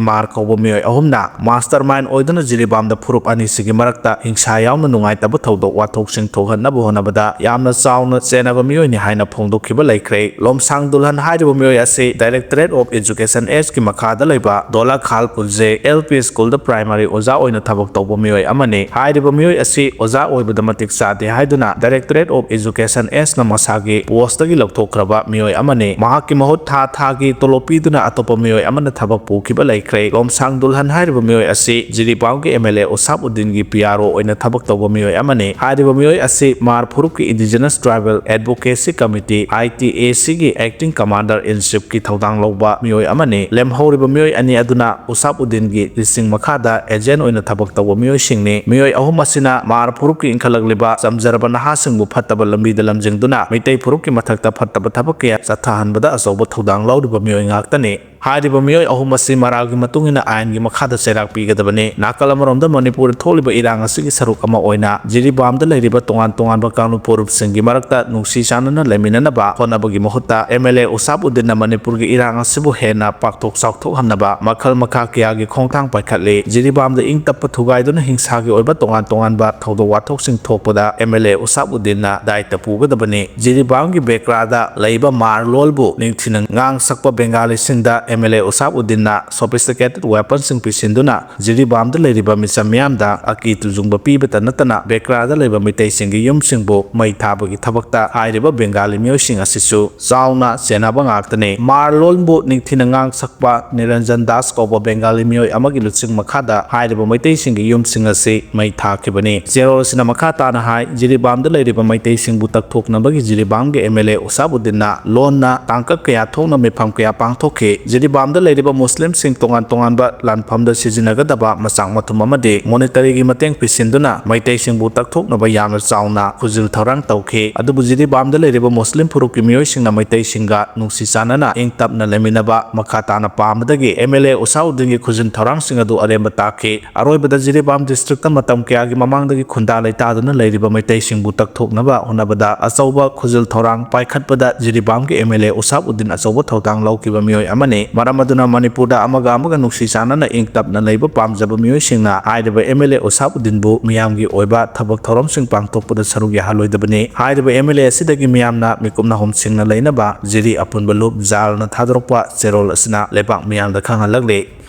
ꯃꯥꯔ ꯀꯧꯕ ꯃꯤꯑꯣꯏ ꯑꯍꯨꯝꯅ ꯃꯥꯁꯇꯔ ꯃꯥꯏꯟ ꯑꯣꯏꯗꯨꯅ ꯖꯤꯔꯤꯕꯥꯝꯗ ꯐꯨꯔꯨꯞ ꯑꯅꯤꯁꯤꯒꯤ ꯃꯔꯛꯇ ꯍꯤꯡꯁꯥ ꯌꯥꯎꯅ ꯅꯨꯡꯉꯥꯏꯇꯕ ꯊꯧꯗꯣꯛ ꯋꯥꯊꯣꯛꯁꯤꯡ ꯊꯣꯛꯍꯟꯅꯕ ꯍꯣꯠꯅꯕꯗ ꯌꯥꯝꯅ ꯆꯥꯎꯅ ꯆꯦꯟꯅꯕ ꯃꯤꯑꯣꯏꯅꯤ ꯍꯥꯏꯅ ꯐꯣꯡꯗꯣꯛꯈꯤꯕ ꯂꯩꯈ꯭ꯔꯦ꯫ ꯂꯣꯝꯁꯥꯡ ꯗꯨꯜꯍꯟ ꯍꯥꯏꯔꯤꯕ ꯃꯤꯑꯣꯏ ꯑꯁꯤ Directorate of Education Actꯀꯤ ꯃꯈꯥꯗ ꯂꯩꯕ ꯗꯣꯂꯥ ꯈꯥꯜ ꯄꯨꯜꯖꯦ L P Schoolꯗ primary ꯑꯣꯖꯥ ꯑꯣꯏꯅ ꯊꯕꯛ ꯇꯧꯕ ꯃꯤꯑꯣꯏ ꯑꯃꯅꯤ꯫ ꯍꯥꯏꯔꯤꯕ ꯃꯤꯑꯣꯏ ꯑꯁꯤ ꯑꯣꯖꯥ ꯑꯣꯏꯕꯗ ꯃꯇꯤꯛ ꯆꯥꯗꯦ ꯍꯥꯏꯗꯨꯅ Directorate of Education Actꯅ ꯃꯁꯥꯒꯤ postꯇꯒꯤ ꯂꯧꯊꯣꯛꯈ꯭ꯔꯕ ꯃꯤꯑꯣꯏ ꯑꯃꯅꯤ꯫ ꯃꯍꯥꯛꯀꯤ ꯃꯍꯨꯠ ꯊꯥ ꯊꯥꯒꯤ ꯇꯣꯂꯣꯞ ꯄꯤꯗꯨꯅ ꯑꯇꯣꯞꯄ ꯃꯤꯑꯣꯏ ꯑꯃꯅ ꯊꯕꯛ ꯄꯨꯈꯤꯕ ꯂꯩꯈ꯭ꯔꯦ꯫ ꯂꯣꯝꯁꯥꯡ ꯗꯨꯜꯍꯟ ꯍꯥꯏꯔꯤꯕ ꯃꯤꯑꯣꯏ ꯑꯁꯤ ꯖꯤꯔꯤꯕꯥꯝꯒꯤ M L A ꯎꯁꯥꯞ ꯎꯗꯤꯟꯒꯤ P R O ꯑꯣꯏꯅ ꯊꯕꯛ ꯇꯧꯕ ꯃꯤꯑꯣꯏ ꯑꯃꯅꯤ꯫ ꯍꯥꯏꯔꯤꯕ ꯃꯤꯑꯣꯏ ꯑꯁꯤ ꯃꯥꯔ ꯐꯨꯔꯨꯞꯀꯤ Indigenous Tribal Advocacy Committee, I T A Cꯒꯤ Acting Commander in Chiefꯀꯤ ꯊꯧꯗꯥꯡ ꯂꯧꯕ ꯃꯤꯑꯣꯏ ꯑꯃꯅꯤ꯫ ꯂꯦꯝꯍꯧꯔꯤꯕ ꯃꯤꯑꯣꯏ ꯑꯅꯤ ꯑꯗꯨꯅ ꯎꯁꯥꯞ ꯎꯗꯤꯟꯒꯤ ꯂꯤꯁꯤꯡ ꯃꯈꯥꯗ agent ꯑꯣꯏꯅ ꯊꯕꯛ ꯇꯧꯕ ꯃꯤꯑꯣꯏꯁꯤꯡꯅꯤ꯫ ꯃꯤꯑꯣꯏ ꯑꯍꯨꯝ ꯑꯁꯤꯅ ꯃꯥꯔ ꯐꯨꯔꯨꯞꯀꯤ ꯏꯟꯈꯠꯂꯛꯂꯤꯕ ꯆꯝꯖꯔꯕ ꯅꯍꯥꯁꯤꯡꯕꯨ ꯐꯠꯇꯕ ꯂꯝꯕꯤꯗ ꯂꯝꯖꯤꯡꯗꯨꯅ ꯃꯤꯇꯩ ꯐꯨꯔꯨꯞꯀꯤ ꯃꯊꯛꯇ ꯐꯠꯇꯕ ꯊꯕꯛ ꯀꯌꯥ ꯆꯠꯊꯍꯟꯕꯗ ꯑꯆꯧꯕ ꯊꯧꯗꯥꯡ ꯂꯧꯔꯤꯕ ꯃꯤꯑꯣꯏ ꯉꯥꯛꯇꯅꯤ꯫ ꯍꯥꯏꯔꯤꯕ ꯃꯤꯑꯣꯏ ꯑꯍꯨꯝ ꯑꯁꯤ ꯃꯔꯥꯜꯒꯤ ꯃꯇꯨꯡ ꯏꯟꯅ ꯑꯥꯏꯟꯒꯤ ꯃꯈꯥꯗ ꯆꯩꯔꯥꯛ ꯄꯤꯒꯗꯕꯅꯤ꯫ ꯅꯥꯀꯜ ꯑꯃꯔꯣꯝꯗ ꯃꯅꯤꯄꯨꯔꯗ ꯊꯣꯛꯂꯤꯕ ꯏꯔꯥꯡ ꯑꯁꯤꯒꯤ ꯁꯔꯨꯛ ꯑꯃ ꯑꯣꯏꯅ ꯖꯤꯔꯤꯕꯥꯝꯗ ꯂꯩꯔꯤꯕ ꯇꯣꯉꯥꯟ ꯇꯣꯉꯥꯟꯕ ꯀꯥꯡꯂꯨꯞ ꯐꯨꯔꯨꯞꯁꯤꯡꯒꯤ ꯃꯔꯛꯇ ꯅꯨꯡꯁꯤ ꯆꯥꯟꯅꯅ ꯂꯩꯃꯤꯟꯅꯅꯕ ꯍꯣꯠꯅꯕꯒꯤ ꯃꯍꯨꯠꯇ M L A ꯎꯁꯥꯞ ꯎꯗꯤꯟꯅ ꯃꯅꯤꯄꯨꯔꯒꯤ ꯏꯔꯥꯡ ꯑꯁꯤꯕꯨ ꯍꯦꯟꯅ ꯄꯥꯛꯊꯣꯛ ꯆꯥꯎꯊꯣꯛꯍꯟꯅꯕ ꯃꯈꯜ ꯃꯈꯥ ꯀꯌꯥꯒꯤ ꯈꯣꯡꯊꯥꯡ ꯄꯥꯏꯈꯠꯂꯤ꯫ ꯖꯤꯔꯤꯕꯥꯝꯗ ꯏꯪ ꯇꯞꯄ ꯊꯨꯒꯥꯏꯗꯨꯅ ꯍꯤꯡꯁꯥꯒꯤ ꯑꯣꯏꯕ ꯇꯣꯉꯥꯟ ꯇꯣꯉꯥꯟꯕ ꯊꯧꯗꯣꯛ ꯋꯥꯊꯣꯛꯁꯤꯡ ꯊꯣꯛꯄꯗ M L A ꯎꯁꯥꯞ ꯎꯗꯤꯟꯅ ꯗꯥꯏꯇ ꯄꯨꯒꯗꯕꯅꯤ꯫ ꯖꯤꯔꯤꯕꯥꯝꯒꯤ ꯕꯦꯀ꯭ꯔꯥꯗ ꯂꯩꯕ ꯃꯥꯔ ꯂꯣꯜꯕꯨ ꯅꯤꯡꯊꯤꯅ ꯉꯥꯡ ꯁꯛꯄ ꯕꯦꯡꯒꯥꯂꯤꯁꯤꯡꯗ M L A ꯎꯁꯥꯞ ꯎꯗꯤꯟꯅ sophisticated weaponꯁꯤꯡ ꯄꯤꯁꯤꯟꯗꯨꯅ ꯖꯤꯔꯤꯕꯥꯝꯗ ꯂꯩꯔꯤꯕ ꯃꯤꯆꯝ ꯃꯤꯌꯥꯝꯗ ꯑꯀꯤ ꯇꯨꯖꯨꯡꯕ ꯄꯤꯕꯇ ꯅꯠꯇꯅ ꯕꯦꯀ꯭ꯔꯥꯗ ꯂꯩꯕ ꯃꯤꯇꯩꯁꯤꯡꯒꯤ ꯌꯨꯝꯁꯤꯡꯕꯨ ꯃꯩ ꯊꯥꯕꯒꯤ ꯊꯕꯛꯇ ꯍꯥꯏꯔꯤꯕ ꯕꯦꯡꯒꯥꯂꯤ ꯃꯤꯑꯣꯏꯁꯤꯡ ꯑꯁꯤꯁꯨ ꯆꯥꯎꯅ ꯆꯦꯟꯅꯕ ꯉꯥꯛꯇꯅꯤ꯫ ꯃꯥꯔ ꯂꯣꯜꯕꯨ ꯅꯤꯡꯊꯤꯅ ꯉꯥꯡ ꯁꯛꯄ ꯅꯤꯔꯟꯖꯟ ꯗꯥꯁ ꯀꯧꯕ ꯕꯦꯡꯒꯥꯂꯤ ꯃꯤꯑꯣꯏ ꯑꯃꯒꯤ ꯂꯨꯆꯤꯡ ꯃꯈꯥꯗ ꯍꯥꯏꯔꯤꯕ ꯃꯩꯇꯩꯁꯤꯡꯒꯤ ꯌꯨꯝꯁꯤꯡ ꯑꯁꯤ ꯃꯩ ꯊꯥꯈꯤꯕꯅꯤ꯫ ꯆꯦꯔꯣꯜ ꯑꯁꯤꯅ ꯃꯈꯥ ꯇꯥꯅ ꯍꯥꯏ, ꯖꯤꯔꯤꯕꯥꯝꯗ ꯂꯩꯔꯤꯕ ꯃꯩꯇꯩꯁꯤꯡꯕꯨ ꯇꯛꯊꯣꯛꯅꯕꯒꯤ ꯖꯤꯔꯤꯕꯥꯝꯒꯤ M L A ꯎꯁꯥꯞ ꯎꯗꯤꯟꯅ ꯂꯣꯟꯅ ꯇꯥꯡꯀꯛ ꯀꯌꯥ ꯊꯣꯛꯅ ꯃꯤꯐꯝ ꯀꯌꯥ ꯄꯥꯡꯊꯣꯛꯈꯤ꯫ ꯖꯤꯔꯤꯕꯥꯝꯗ ꯂꯩꯔꯤꯕ ꯃꯨꯁꯂꯤꯝꯁꯤꯡ ꯇꯣꯉꯥꯟ ꯇꯣꯉꯥꯟꯕ ꯂꯥꯟꯐꯝꯗ ꯁꯤꯖꯤꯟꯅꯒꯗꯕ ꯃꯆꯥꯛ ꯃꯊꯨꯝ ꯑꯃꯗꯤ ꯃꯣꯅꯤꯇꯔꯤꯒꯤ ꯃꯇꯦꯡ ꯄꯤꯁꯤꯟꯗꯨꯅ ꯃꯩꯇꯩꯁꯤꯡꯕꯨ ꯇꯛꯊꯣꯛꯅꯕ ꯌꯥꯝꯅ ꯆꯥꯎꯅ ꯈꯨꯖꯤꯜ ꯊꯧꯔꯥꯡ ꯇꯧꯈꯤ꯫ ꯑꯗꯨꯕꯨ ꯖꯤꯔꯤꯕꯥꯝꯗ ꯂꯩꯔꯤꯕ ꯃꯨꯁꯂꯤꯝ ꯐꯨꯔꯨꯞꯀꯤ ꯃꯤꯑꯣꯏꯁꯤꯡꯅ ꯃꯩꯇꯩꯁꯤꯡꯒ ꯅꯨꯡꯁꯤ ꯆꯥꯟꯅꯅ ꯏꯪ ꯇꯞꯅ ꯂꯩꯃꯤꯟꯅꯕ ꯃꯈꯥ ꯇꯥꯅ ꯄꯥꯝꯕꯗꯒꯤ ꯑꯦꯝ ꯑꯦꯜ ꯑꯦ ꯎꯁꯥꯎꯗꯤꯟꯒꯤ ꯈꯨꯖꯤꯟ ꯊꯧꯔꯥꯡꯁꯤꯡ ꯑꯗꯨ ꯑꯔꯦꯝꯕ ꯇꯥꯈꯤ꯫ ꯑꯔꯣꯏꯕꯗ ꯖꯤꯔꯤꯕꯥꯝ ꯗꯤꯁꯇ꯭ꯔꯤꯛꯇ ꯃꯇꯝ ꯀꯌꯥꯒꯤ ꯃꯃꯥꯡꯗꯒꯤ ꯈꯨꯟꯗꯥ ꯂꯩꯇꯥꯗꯨꯅ ꯂꯩꯔꯤꯕ ꯃꯩꯇꯩꯁꯤꯡꯕꯨ ꯇꯛꯊꯣꯛꯅꯕ ꯍꯣꯠꯅꯕꯗ ꯑꯆꯧꯕ ꯈꯨꯖꯤꯜ ꯊꯧꯔꯥꯡ ꯄꯥꯏꯈꯠꯄꯗ ꯖꯤꯔꯤꯕꯥꯝꯒꯤ ꯑꯦꯝ ꯑꯦꯜ ꯑꯦ ꯎꯁꯥꯞ ꯎꯗꯤꯟ ꯑꯆꯧꯕ ꯊꯧꯗꯥꯡ ꯂꯧꯈꯤꯕ ꯃꯤꯑꯣꯏ ꯑꯃꯅꯤ꯫ ꯃꯔꯝ ꯑꯗꯨꯅ ꯃꯅꯤꯄꯨꯔꯗ ꯑꯃꯒ ꯑꯃꯒ ꯅꯨꯡꯁꯤ ꯆꯥꯟꯅꯅ ꯏꯪ ꯇꯞꯅ ꯂꯩꯕ ꯄꯥꯝꯖꯕ ꯃꯤꯑꯣꯏꯁꯤꯡꯅ ꯍꯥꯏꯔꯤꯕ ꯑꯦꯝ ꯑꯦꯜ ꯑꯦ ꯎꯁꯥꯞ ꯎꯗꯤꯟꯕꯨ ꯃꯤꯌꯥꯝꯒꯤ ꯑꯣꯏꯕ ꯊꯕꯛ ꯊꯧꯔꯝꯁꯤꯡ ꯄꯥꯡꯊꯣꯛꯄꯗ ꯁꯔꯨꯛ ꯌꯥꯍꯜꯂꯣꯏꯗꯕꯅꯤ꯫ ꯍꯥꯏꯔꯤꯕ ꯑꯦꯝ ꯑꯦꯜ ꯑꯦ ꯑꯁꯤꯗꯒꯤ ꯃꯤꯌꯥꯝꯅ ꯃꯤꯀꯨꯞ ꯅꯥꯍꯨꯝ ꯁꯤꯡꯅ ꯂꯩꯅꯕ ꯖꯤꯔꯤ ꯑꯄꯨꯟꯕ ꯂꯨꯞ ꯖꯥꯜꯅ ꯊꯥꯗꯣꯔꯛꯄ ꯆꯦꯔꯣꯜ ꯑꯁꯤꯅ ꯂꯩꯕꯥꯛ ꯃꯤꯌꯥꯝꯗ ꯈꯪꯍꯜꯂꯛꯂꯤ꯫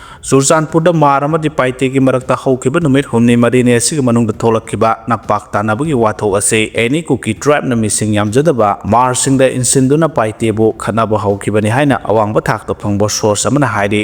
ꯆꯨꯔꯆꯥꯟꯄꯨꯔꯗ ꯃꯥꯔ ꯑꯃꯗꯤ ꯄꯥꯏꯇꯦꯒꯤ ꯃꯔꯛꯇ ꯍꯧꯈꯤꯕ ꯅꯨꯃꯤꯠ ꯍꯨꯝꯅꯤ ꯃꯔꯤꯅꯤ ꯑꯁꯤꯒꯤ ꯃꯅꯨꯡꯗ ꯊꯣꯛꯂꯛꯈꯤꯕ ꯅꯛꯄꯥꯛ ꯇꯥꯟꯅꯕꯒꯤ ꯋꯥꯊꯣꯛ ꯑꯁꯤ ꯑꯦꯅꯤ ꯀꯨꯀꯤ ꯇ꯭ꯔꯥꯏꯕꯅ ꯃꯤꯁꯤꯡ ꯌꯥꯝꯖꯗꯕ ꯃꯥꯔꯁꯤꯡꯗ ꯏꯟꯁꯤꯟꯗꯨꯅ ꯄꯥꯏꯇꯦꯕꯨ ꯈꯠꯅꯕ ꯍꯧꯈꯤꯕꯅꯤ ꯍꯥꯏꯅ ꯑꯋꯥꯡꯕ ꯊꯥꯛꯇ ꯐꯪꯕ ꯁꯣꯔꯁ ꯑꯃꯅ ꯍꯥꯏꯔꯤ꯫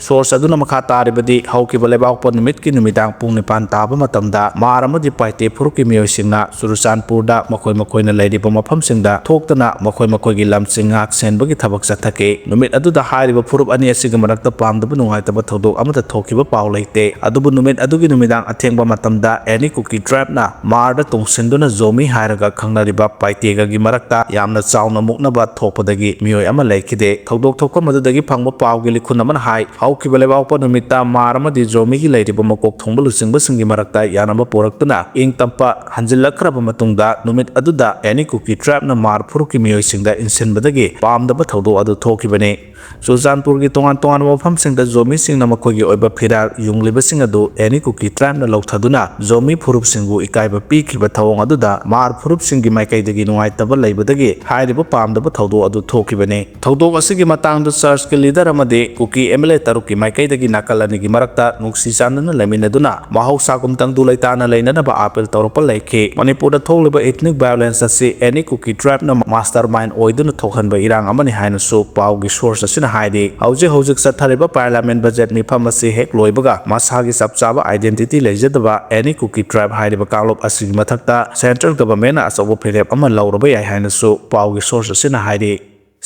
ꯁꯣꯔꯁ ꯑꯗꯨꯅ ꯃꯈꯥ ꯇꯥꯔꯤꯕꯗꯤ, ꯍꯧꯈꯤꯕ ꯂꯩꯕꯥꯛꯄꯣꯛꯄ ꯅꯨꯃꯤꯠꯀꯤ ꯅꯨꯃꯤꯗꯥꯡ ꯄꯨꯡ ꯅꯤꯄꯥꯟ ꯇꯥꯕ ꯃꯇꯝꯗ ꯃꯥꯔ ꯑꯃꯗꯤ ꯄꯥꯏꯇꯦ ꯐꯨꯔꯨꯞꯀꯤ ꯃꯤꯑꯣꯏꯁꯤꯡꯅ ꯆꯨꯔꯆꯥꯟꯄꯨꯔꯗ ꯃꯈꯣꯏ ꯃꯈꯣꯏꯅ ꯂꯩꯔꯤꯕ ꯃꯐꯝꯁꯤꯡꯗ ꯊꯣꯛꯇꯨꯅ ꯃꯈꯣꯏ ꯃꯈꯣꯏꯒꯤ ꯂꯝꯁꯤꯡ ꯉꯥꯛ ꯁꯦꯟꯕꯒꯤ ꯊꯕꯛ ꯆꯠꯊꯈꯤ꯫ ꯅꯨꯃꯤꯠ ꯑꯗꯨꯗ ꯍꯥꯏꯔꯤꯕ ꯐꯨꯔꯨꯞ ꯑꯅꯤ ꯑꯁꯤꯒꯤ ꯃꯔꯛꯇ ꯄꯥꯝꯗꯕ ꯅꯨꯡꯉꯥꯏꯇꯕ ꯊꯧꯗꯣꯛ ꯑꯃꯠꯇ ꯊꯣꯛꯈꯤꯕ ꯄꯥꯎ ꯂꯩꯇꯦ꯫ ꯑꯗꯨꯕꯨ ꯅꯨꯃꯤꯠ ꯑꯗꯨꯒꯤ ꯅꯨꯃꯤꯗꯥꯡ ꯑꯊꯦꯡꯕ ꯃꯇꯝꯗ ꯑꯦꯅꯤ ꯀꯨꯀꯤ ꯇ꯭ꯔꯥꯏꯕꯅ ꯃꯥꯔꯗ ꯇꯨꯡꯁꯤꯟꯗꯨꯅ ꯖꯣꯃꯤ ꯍꯥꯏꯔꯒ ꯈꯪꯅꯔꯤꯕ ꯄꯥꯏꯇꯦꯒꯒꯤ ꯃꯔꯛꯇ ꯌꯥꯝꯅ ꯆꯥꯎꯅ ꯃꯨꯛꯅꯕ ꯊꯣꯛꯄꯗꯒꯤ ꯃꯤꯑꯣꯏ ꯑꯃ ꯂꯩꯈꯤꯗꯦ꯫ ꯊꯧꯗꯣꯛ ꯊꯣꯛꯐꯝ ꯑꯗꯨꯗꯒꯤ ꯐꯪꯕ ꯄꯥꯎꯒꯤ ꯂꯤꯈꯨꯟ ꯑꯃꯅ ꯍꯥꯏ, ꯍꯧꯈꯤꯕ ꯂꯩꯕꯥꯛꯄꯣꯛꯄ ꯅꯨꯃꯤꯠꯇ ꯃꯥꯔ ꯑꯃꯗꯤ ꯖꯣꯃꯤꯒꯤ ꯂꯩꯔꯤꯕ ꯃꯀꯣꯛ ꯊꯣꯡꯕ ꯂꯨꯆꯤꯡꯕꯁꯤꯡꯒꯤ ꯃꯔꯛꯇ ꯌꯥꯅꯕ ꯄꯨꯔꯛꯇꯨꯅ ꯏꯪ ꯇꯞꯄ ꯍꯟꯖꯤꯜꯂꯛꯈ꯭ꯔꯕ ꯃꯇꯨꯡꯗ, ꯅꯨꯃꯤꯠ ꯑꯗꯨꯗ ꯑꯦꯅꯤ ꯀꯨꯀꯤ ꯇ꯭ꯔꯥꯏꯕꯅ ꯃꯥꯔ ꯐꯨꯔꯨꯞꯀꯤ ꯃꯤꯑꯣꯏꯁꯤꯡꯗ ꯏꯟꯁꯤꯟꯕꯗꯒꯤ ꯄꯥꯝꯗꯕ ꯊꯧꯗꯣꯛ ꯑꯗꯨ ꯊꯣꯛꯈꯤꯕꯅꯤ꯫ ꯆꯨꯔꯆꯥꯟꯄꯨꯔꯒꯤ ꯇꯣꯉꯥꯟ ꯇꯣꯉꯥꯟꯕ ꯃꯐꯝꯁꯤꯡꯗ ꯖꯣꯃꯤꯁꯤꯡꯅ ꯃꯈꯣꯏꯒꯤ ꯑꯣꯏꯕ ꯐꯤꯔꯥꯜ ꯌꯨꯡꯂꯤꯕꯁꯤꯡ ꯑꯗꯨ ꯑꯦꯅꯤ ꯀꯨꯀꯤ ꯇ꯭ꯔꯥꯏꯕꯅ ꯂꯧꯊꯗꯨꯅ ꯖꯣꯃꯤ ꯐꯨꯔꯨꯞꯁꯤꯡꯕꯨ ꯏꯀꯥꯏꯕ ꯄꯤꯈꯤꯕ ꯊꯧꯑꯣꯡ ꯑꯗꯨꯗ ꯃꯥꯔ ꯐꯨꯔꯨꯞꯁꯤꯡꯒꯤ ꯃꯥꯏꯀꯩꯗꯒꯤ ꯅꯨꯡꯉꯥꯏꯇꯕ ꯂꯩꯕꯗꯒꯤ ꯍꯥꯏꯔꯤꯕ ꯄꯥꯝꯗꯕ ꯊꯧꯗꯣꯛ ꯑꯗꯨ ꯊꯣꯛꯈꯤꯕꯅꯤ꯫ ꯊꯧꯗꯣꯛ ꯑꯁꯤꯒꯤ ꯃꯇꯥꯡꯗ ꯆꯔꯆꯀꯤ ꯂꯤꯗꯔ ꯑꯃꯗꯤ ꯀꯨꯀꯤ ꯑꯦꯝ ꯑꯦꯜ ꯑꯦ ꯇꯔꯨꯛꯀꯤ ꯃꯥꯏꯀꯩꯗꯒꯤ ꯅꯥꯀꯜ ꯑꯅꯤꯒꯤ ꯃꯔꯛꯇ ꯅꯨꯡꯁꯤ ꯆꯥꯟꯅꯅ ꯂꯩꯃꯤꯟꯅꯗꯨꯅ ꯃꯍꯧꯁꯥꯒꯨꯝ ꯇꯪꯗꯨ ꯂꯩꯇꯥꯅ ꯂꯩꯅꯅꯕ ꯑꯥꯄꯤꯜ ꯇꯧꯔꯛꯄ ꯂꯩꯈꯤ꯫ ꯃꯅꯤꯄꯨꯔꯗ ꯊꯣꯛꯂꯤꯕ ꯏꯊꯅꯤꯛ ꯚꯥꯏꯑꯣꯂꯦꯟꯁ ꯑꯁꯤ ꯑꯦꯅꯤ ꯀꯨꯀꯤ ꯇ꯭ꯔꯥꯏꯕꯅ ꯃꯥꯁꯇꯔ ꯃꯥꯏꯟ ꯑꯣꯏꯗꯨꯅ ꯊꯣꯛꯍꯟꯕ ꯏꯔꯥꯡ ꯑꯃꯅꯤ ꯍꯥꯏꯅꯁꯨ ꯄꯥꯎꯒꯤ ꯁꯣꯔꯁ ꯑꯁꯤꯅ ꯍꯥꯏꯔꯤ꯫ ꯍꯧꯖꯤꯛ ꯍꯧꯖꯤꯛ ꯆꯠꯊꯔꯤꯕ ꯄꯥꯔꯂꯤꯌꯥꯃꯦꯟ ꯕꯖꯦꯠ ꯃꯤꯐꯝ ꯑꯁꯤ ꯍꯦꯛ ꯂꯣꯏꯕꯒ ꯃꯁꯥꯒꯤ ꯆꯞ ꯆꯥꯕ ꯑꯥꯏꯗꯦꯟꯇꯤꯇꯤ ꯂꯩꯖꯗꯕ ꯑꯦꯅꯤ ꯀꯨꯀꯤ ꯇ꯭ꯔꯥꯏꯕ ꯍꯥꯏꯔꯤꯕ ꯀꯥꯡꯂꯨꯞ ꯑꯁꯤꯒꯤ ꯃꯊꯛꯇ ꯁꯦꯟꯇ꯭ꯔꯦꯜ ꯒꯚꯔꯟꯃꯦꯟꯠꯅ ꯑꯆꯧꯕ ꯐꯤꯔꯦꯞ ꯑꯃ ꯂꯧꯔꯕ ꯌꯥꯏ ꯍꯥꯏꯅꯁꯨ ꯄꯥꯎꯒꯤ ꯁꯣꯔꯁ ꯑꯁꯤꯅ ꯍꯥꯏꯔꯤ꯫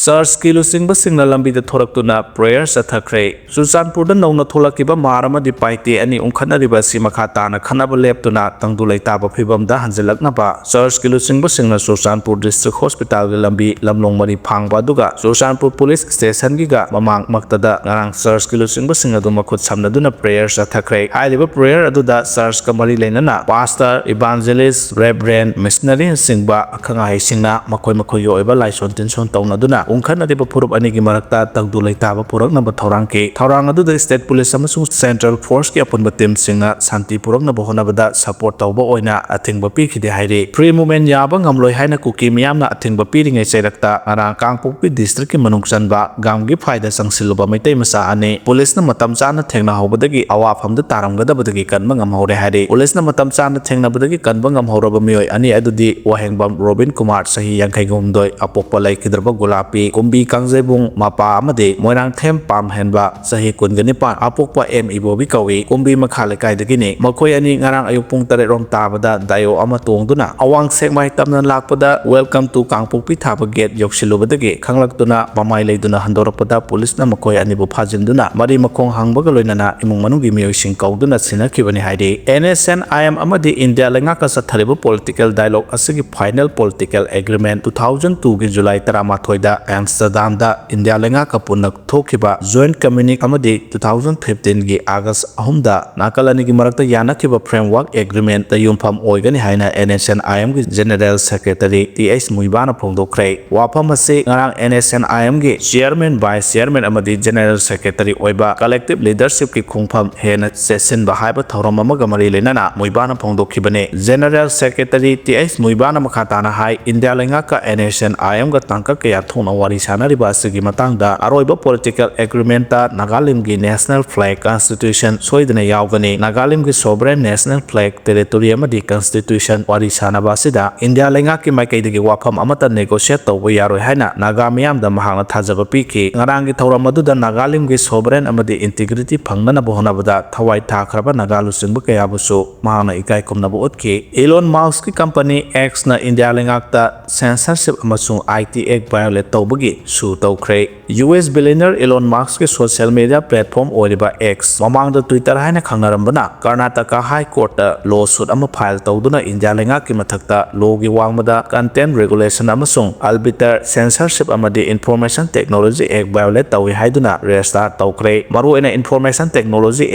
ꯆꯔꯆꯀꯤ ꯂꯨꯆꯤꯡꯕꯁꯤꯡꯅ ꯂꯝꯕꯤꯗ ꯊꯣꯔꯛꯇꯨꯅ prayer ꯆꯠꯊꯈ꯭ꯔꯦ꯫ ꯆꯨꯔꯆꯥꯟꯄꯨꯔꯗ ꯅꯧꯅ ꯊꯣꯛꯂꯛꯈꯤꯕ ꯃꯥꯔ ꯑꯃꯗꯤ ꯄꯥꯏꯇꯦ ꯑꯅꯤ ꯎꯪꯈꯠꯅꯔꯤꯕ ꯑꯁꯤ ꯃꯈꯥ ꯇꯥꯅ ꯈꯠꯅꯕ ꯂꯦꯞꯇꯨꯅ ꯇꯪꯗꯨ ꯂꯩꯇꯥꯕ ꯐꯤꯚꯝꯗ ꯍꯟꯖꯤꯜꯂꯛꯅꯕ ꯆꯔꯆꯀꯤ ꯂꯨꯆꯤꯡꯕꯁꯤꯡꯅ ꯆꯨꯔꯆꯥꯟꯄꯨꯔ ꯗꯤꯁꯇ꯭ꯔꯤꯛ ꯍꯣꯁꯄꯤꯇꯥꯜꯒꯤ ꯂꯝꯕꯤ ꯂꯝꯂꯣꯡ ꯃꯔꯤ ꯐꯥꯡꯕ ꯑꯗꯨꯒ ꯆꯨꯔꯆꯥꯟꯄꯨꯔ ꯄꯨꯂꯤꯁ ꯁ꯭ꯇꯦꯁꯟꯒꯤꯒ ꯃꯃꯥꯡꯃꯛꯇꯗ ꯉꯔꯥꯡ ꯆꯔꯆꯀꯤ ꯂꯨꯆꯤꯡꯕꯁꯤꯡ ꯑꯗꯨ ꯃꯈꯨꯠ ꯁꯝꯅꯗꯨꯅ prayer ꯆꯠꯊꯈ꯭ꯔꯦ꯫ ꯍꯥꯏꯔꯤꯕ prayer ꯑꯗꯨꯗ ꯆꯔꯆꯀ ꯃꯔꯤ ꯂꯩꯅꯅ ꯄꯥꯁꯇꯔ, ꯏꯚꯥꯟꯖꯦꯂꯤꯁ, ꯔꯦꯚꯔꯦꯟ, ꯃꯤꯁꯅꯔꯤꯅꯁꯤꯡꯕ ꯑꯈꯪ ꯑꯍꯩꯁꯤꯡꯅ ꯃꯈꯣꯏ ꯃꯈꯣꯏꯒꯤ ꯑꯣꯏꯕ ꯂꯥꯏꯁꯣꯟ ꯇꯤꯟꯁꯣꯟ ꯇꯧꯅꯗꯨꯅ ꯎꯪꯈꯠꯅꯔꯤꯕ ꯐꯨꯔꯨꯞ ꯑꯅꯤꯒꯤ ꯃꯔꯛꯇ ꯇꯪꯗꯨ ꯂꯩꯇꯥꯕ ꯄꯨꯔꯛꯅꯕ ꯊꯧꯔꯥꯡꯈꯤ꯫ ꯊꯧꯔꯥꯡ ꯑꯗꯨꯗ state police ꯑꯃꯁꯨꯡ central forceꯀꯤ ꯑꯄꯨꯟꯕ teamꯁꯤꯡꯅ ꯁꯥꯟꯇꯤ ꯄꯨꯔꯛꯅꯕ ꯍꯣꯠꯅꯕꯗ support ꯇꯧꯕ ꯑꯣꯏꯅ ꯑꯊꯤꯡꯕ ꯄꯤꯈꯤꯗꯦ ꯍꯥꯏꯔꯤ꯫ Free movement ꯌꯥꯕ ꯉꯝꯂꯣꯏ ꯍꯥꯏꯅ ꯀꯨꯀꯤ ꯃꯤꯌꯥꯝꯅ ꯑꯊꯤꯡꯕ ꯄꯤꯔꯤꯉꯩ ꯆꯩꯔꯛꯇ ꯉꯔꯥꯡ ꯀꯥꯡꯄꯣꯛꯄꯤ districtꯀꯤ ꯃꯅꯨꯡ ꯆꯟꯕ ꯒꯥꯝꯒꯤꯐꯥꯏꯗ ꯆꯪꯁꯤꯜꯂꯨꯕ ꯃꯩꯇꯩ ꯃꯆꯥ ꯑꯅꯤ ꯄꯨꯂꯤꯁꯅ ꯃꯇꯝ ꯆꯥꯅ ꯊꯦꯡꯅꯍꯧꯕꯗꯒꯤ ꯑꯋꯥꯐꯝꯗ ꯇꯥꯔꯝꯒꯗꯕꯗꯒꯤ ꯀꯟꯕ ꯉꯝꯍꯧꯔꯦ ꯍꯥꯏꯔꯤ꯫ ꯄꯨꯂꯤꯁꯅ ꯃꯇꯝ ꯆꯥꯅ ꯊꯦꯡꯅꯕꯗꯒꯤ ꯀꯟꯕ ꯉꯝꯍꯧꯔꯕ ꯃꯤꯑꯣꯏ ꯑꯅꯤ ꯑꯗꯨꯗꯤ ꯋꯥꯍꯦꯡꯕꯝ ꯔꯣꯕꯤꯟ ꯀꯨꯃꯥꯔ, ꯆꯍꯤ ꯌꯥꯡꯈꯩ ꯍꯨꯝꯗꯣꯏ, ꯑꯄꯣꯛꯄ ꯂꯩꯈꯤꯗ꯭ꯔꯕ ꯒꯨꯂꯥꯄꯤ, ꯀꯨꯝꯕꯤ ꯀꯥꯡꯖꯩꯕꯨꯡ ꯃꯄꯥ, ꯑꯃꯗꯤ ꯃꯣꯏꯔꯥꯡꯊꯦꯝ ꯄꯥꯝꯍꯦꯟꯕ, ꯆꯍꯤ ꯀꯨꯟꯒ ꯅꯤꯄꯥꯟ, ꯑꯄꯣꯛꯄ ꯑꯦꯝ ꯏꯕꯣꯕꯤ ꯀꯧꯏ, ꯀꯨꯝꯕꯤ ꯃꯈꯥ ꯂꯩꯀꯥꯏꯗꯒꯤꯅꯤ꯫ ꯃꯈꯣꯏ ꯑꯅꯤ ꯉꯔꯥꯡ ꯑꯌꯨꯛ ꯄꯨꯡ ꯇꯔꯦꯠ ꯔꯣꯝ ꯇꯥꯕꯗ ꯗꯥꯏꯑꯣ ꯑꯃ ꯇꯣꯡꯗꯨꯅ ꯑꯋꯥꯡ ꯁꯦꯛꯃꯥꯏ ꯇꯝꯅ ꯂꯥꯛꯄꯗ Welcome to ꯀꯥꯡꯄꯣꯛꯄꯤ ꯊꯥꯕ gate ꯌꯧꯁꯤꯜꯂꯨꯕꯗꯒꯤ ꯈꯪꯂꯛꯇꯨꯅ ꯃꯃꯥꯏ ꯂꯩꯗꯨꯅ ꯍꯟꯗꯣꯔꯛꯄꯗ ꯄꯨꯂꯤꯁꯅ ꯃꯈꯣꯏ ꯑꯅꯤꯕꯨ ꯐꯥꯖꯤꯟꯗꯨꯅ ꯃꯔꯤ ꯃꯈꯣꯡ ꯍꯪꯕꯒ ꯂꯣꯏꯅꯅ ꯏꯃꯨꯡ ꯃꯅꯨꯡꯒꯤ ꯃꯤꯑꯣꯏꯁꯤꯡ ꯀꯧꯗꯨꯅ ꯁꯤꯟꯅꯈꯤꯕꯅꯤ ꯍꯥꯏꯔꯤ꯫ NSCN-IM ꯑꯃꯗꯤ ꯏꯟꯗꯤꯌꯥ ꯂꯩꯉꯥꯛꯀ ꯆꯠꯊꯔꯤꯕ political dialogue ꯑꯁꯤꯒꯤ final political agreement two thousand twoꯒꯤ July ꯇꯔꯥꯃꯥꯊꯣꯏꯗ ꯑꯦꯝꯁꯇꯔꯗꯥꯝꯗ ꯏꯟꯗꯤꯌꯥ ꯂꯩꯉꯥꯛꯀ ꯄꯨꯟꯅ ꯊꯣꯛꯈꯤꯕ joint communique ꯑꯃꯗꯤ two thousand fifteenꯒꯤ August ꯑꯍꯨꯝꯗ ꯅꯥꯀꯜ ꯑꯅꯤꯒꯤ ꯃꯔꯛꯇ ꯌꯥꯅꯈꯤꯕ framework agreementꯇ ꯌꯨꯝꯐꯝ ꯑꯣꯏꯒꯅꯤ ꯍꯥꯏꯅ NSCN-IMꯒꯤ General Secretary ꯇꯤ ꯑꯩꯆ ꯃꯨꯏꯕꯥꯅ ꯐꯣꯡꯗꯣꯛꯈ꯭ꯔꯦ꯫ ꯋꯥꯐꯝ ꯑꯁꯤ ꯉꯔꯥꯡ NSCN-IMꯒꯤ chairman, vice chairman ꯑꯃꯗꯤ general secretary ꯑꯣꯏꯕ collective leadershipꯀꯤ ꯈꯣꯡꯐꯝ ꯍꯦꯟꯅ ꯆꯦꯠꯁꯤꯟꯕ ꯍꯥꯏꯕ ꯊꯧꯔꯝ ꯑꯃꯒ ꯃꯔꯤ ꯂꯩꯅꯅ ꯃꯨꯏꯕꯥꯅ ꯐꯣꯡꯗꯣꯛꯈꯤꯕꯅꯤ꯫ General Secretary ꯇꯤ ꯑꯩꯆ ꯃꯨꯏꯕꯥꯅ ꯃꯈꯥ ꯇꯥꯅ ꯍꯥꯏ, ꯏꯟꯗꯤꯌꯥ ꯂꯩꯉꯥꯛꯀ NSCN-IMꯒ ꯇꯥꯡꯀꯛ ꯀꯌꯥ ꯊꯣꯛꯅ ꯋꯥꯔꯤ ꯁꯥꯅꯔꯤꯕ ꯑꯁꯤꯒꯤ ꯃꯇꯥꯡꯗ ꯑꯔꯣꯏꯕ political agreementꯇ ꯅꯥꯒꯥꯂꯦꯟꯗꯒꯤ national flag, constitution ꯁꯣꯏꯗꯅ ꯌꯥꯎꯒꯅꯤ꯫ ꯅꯥꯒꯥꯂꯦꯟꯗꯒꯤ sovereign national flag, territory ꯑꯃꯗꯤ constitution ꯋꯥꯔꯤ ꯁꯥꯅꯕ ꯑꯁꯤꯗ ꯏꯟꯗꯤꯌꯥ ꯂꯩꯉꯥꯛꯀꯤ ꯃꯥꯏꯀꯩꯗꯒꯤ ꯋꯥꯐꯝ ꯑꯃꯠꯇ negotiate ꯇꯧꯕ ꯌꯥꯔꯣꯏ ꯍꯥꯏꯅ ꯅꯥꯒꯥ ꯃꯤꯌꯥꯝꯗ ꯃꯍꯥꯛꯅ ꯊꯥꯖꯕ ꯄꯤꯈꯤ꯫ ꯉꯔꯥꯡꯒꯤ ꯊꯧꯔꯝ ꯑꯗꯨꯗ ꯅꯥꯒꯥꯂꯦꯟꯗꯒꯤ sovereign ꯑꯃꯗꯤ integrity ꯐꯪꯅꯅꯕ ꯍꯣꯠꯅꯕꯗ ꯊꯋꯥꯏ ꯊꯥꯈ꯭ꯔꯕ ꯅꯥꯒꯥ ꯂꯨꯆꯤꯡꯕ ꯀꯌꯥꯕꯨꯁꯨ ꯃꯍꯥꯛꯅ ꯏꯀꯥꯏ ꯈꯨꯝꯅꯕ ꯎꯠꯈꯤ꯫ Elon Muskꯀꯤ company Xꯅ ꯏꯟꯗꯤꯌꯥ ꯂꯩꯉꯥꯛꯇ censorship ꯑꯃꯁꯨꯡ I T Act violate ꯇꯧ ꯇꯧꯕꯒꯤ ꯁꯨ ꯇꯧꯈ꯭ꯔꯦ꯫ ꯌꯨ ꯑꯦꯁ billionaire Elon Muskꯀꯤ social media platform ꯑꯣꯏꯔꯤꯕ X, ꯃꯃꯥꯡꯗ Twitter ꯍꯥꯏꯅ ꯈꯪꯅꯔꯝꯕꯅ, ꯀꯔꯅꯥꯇꯀꯥ High Courtꯇ lawsuit ꯑꯃ file ꯇꯧꯗꯨꯅ ꯏꯟꯗꯤꯌꯥ ꯂꯩꯉꯥꯛꯀꯤ ꯃꯊꯛꯇ lawꯒꯤ ꯋꯥꯡꯃꯗ content regulation ꯑꯃꯁꯨꯡ arbiter censorship ꯑꯃꯗꯤ Information Technology Act violate ꯇꯧꯏ ꯍꯥꯏꯗꯨꯅ register ꯇꯧꯈ꯭ꯔꯦ꯫ ꯃꯔꯨꯑꯣꯏꯅ Information Technology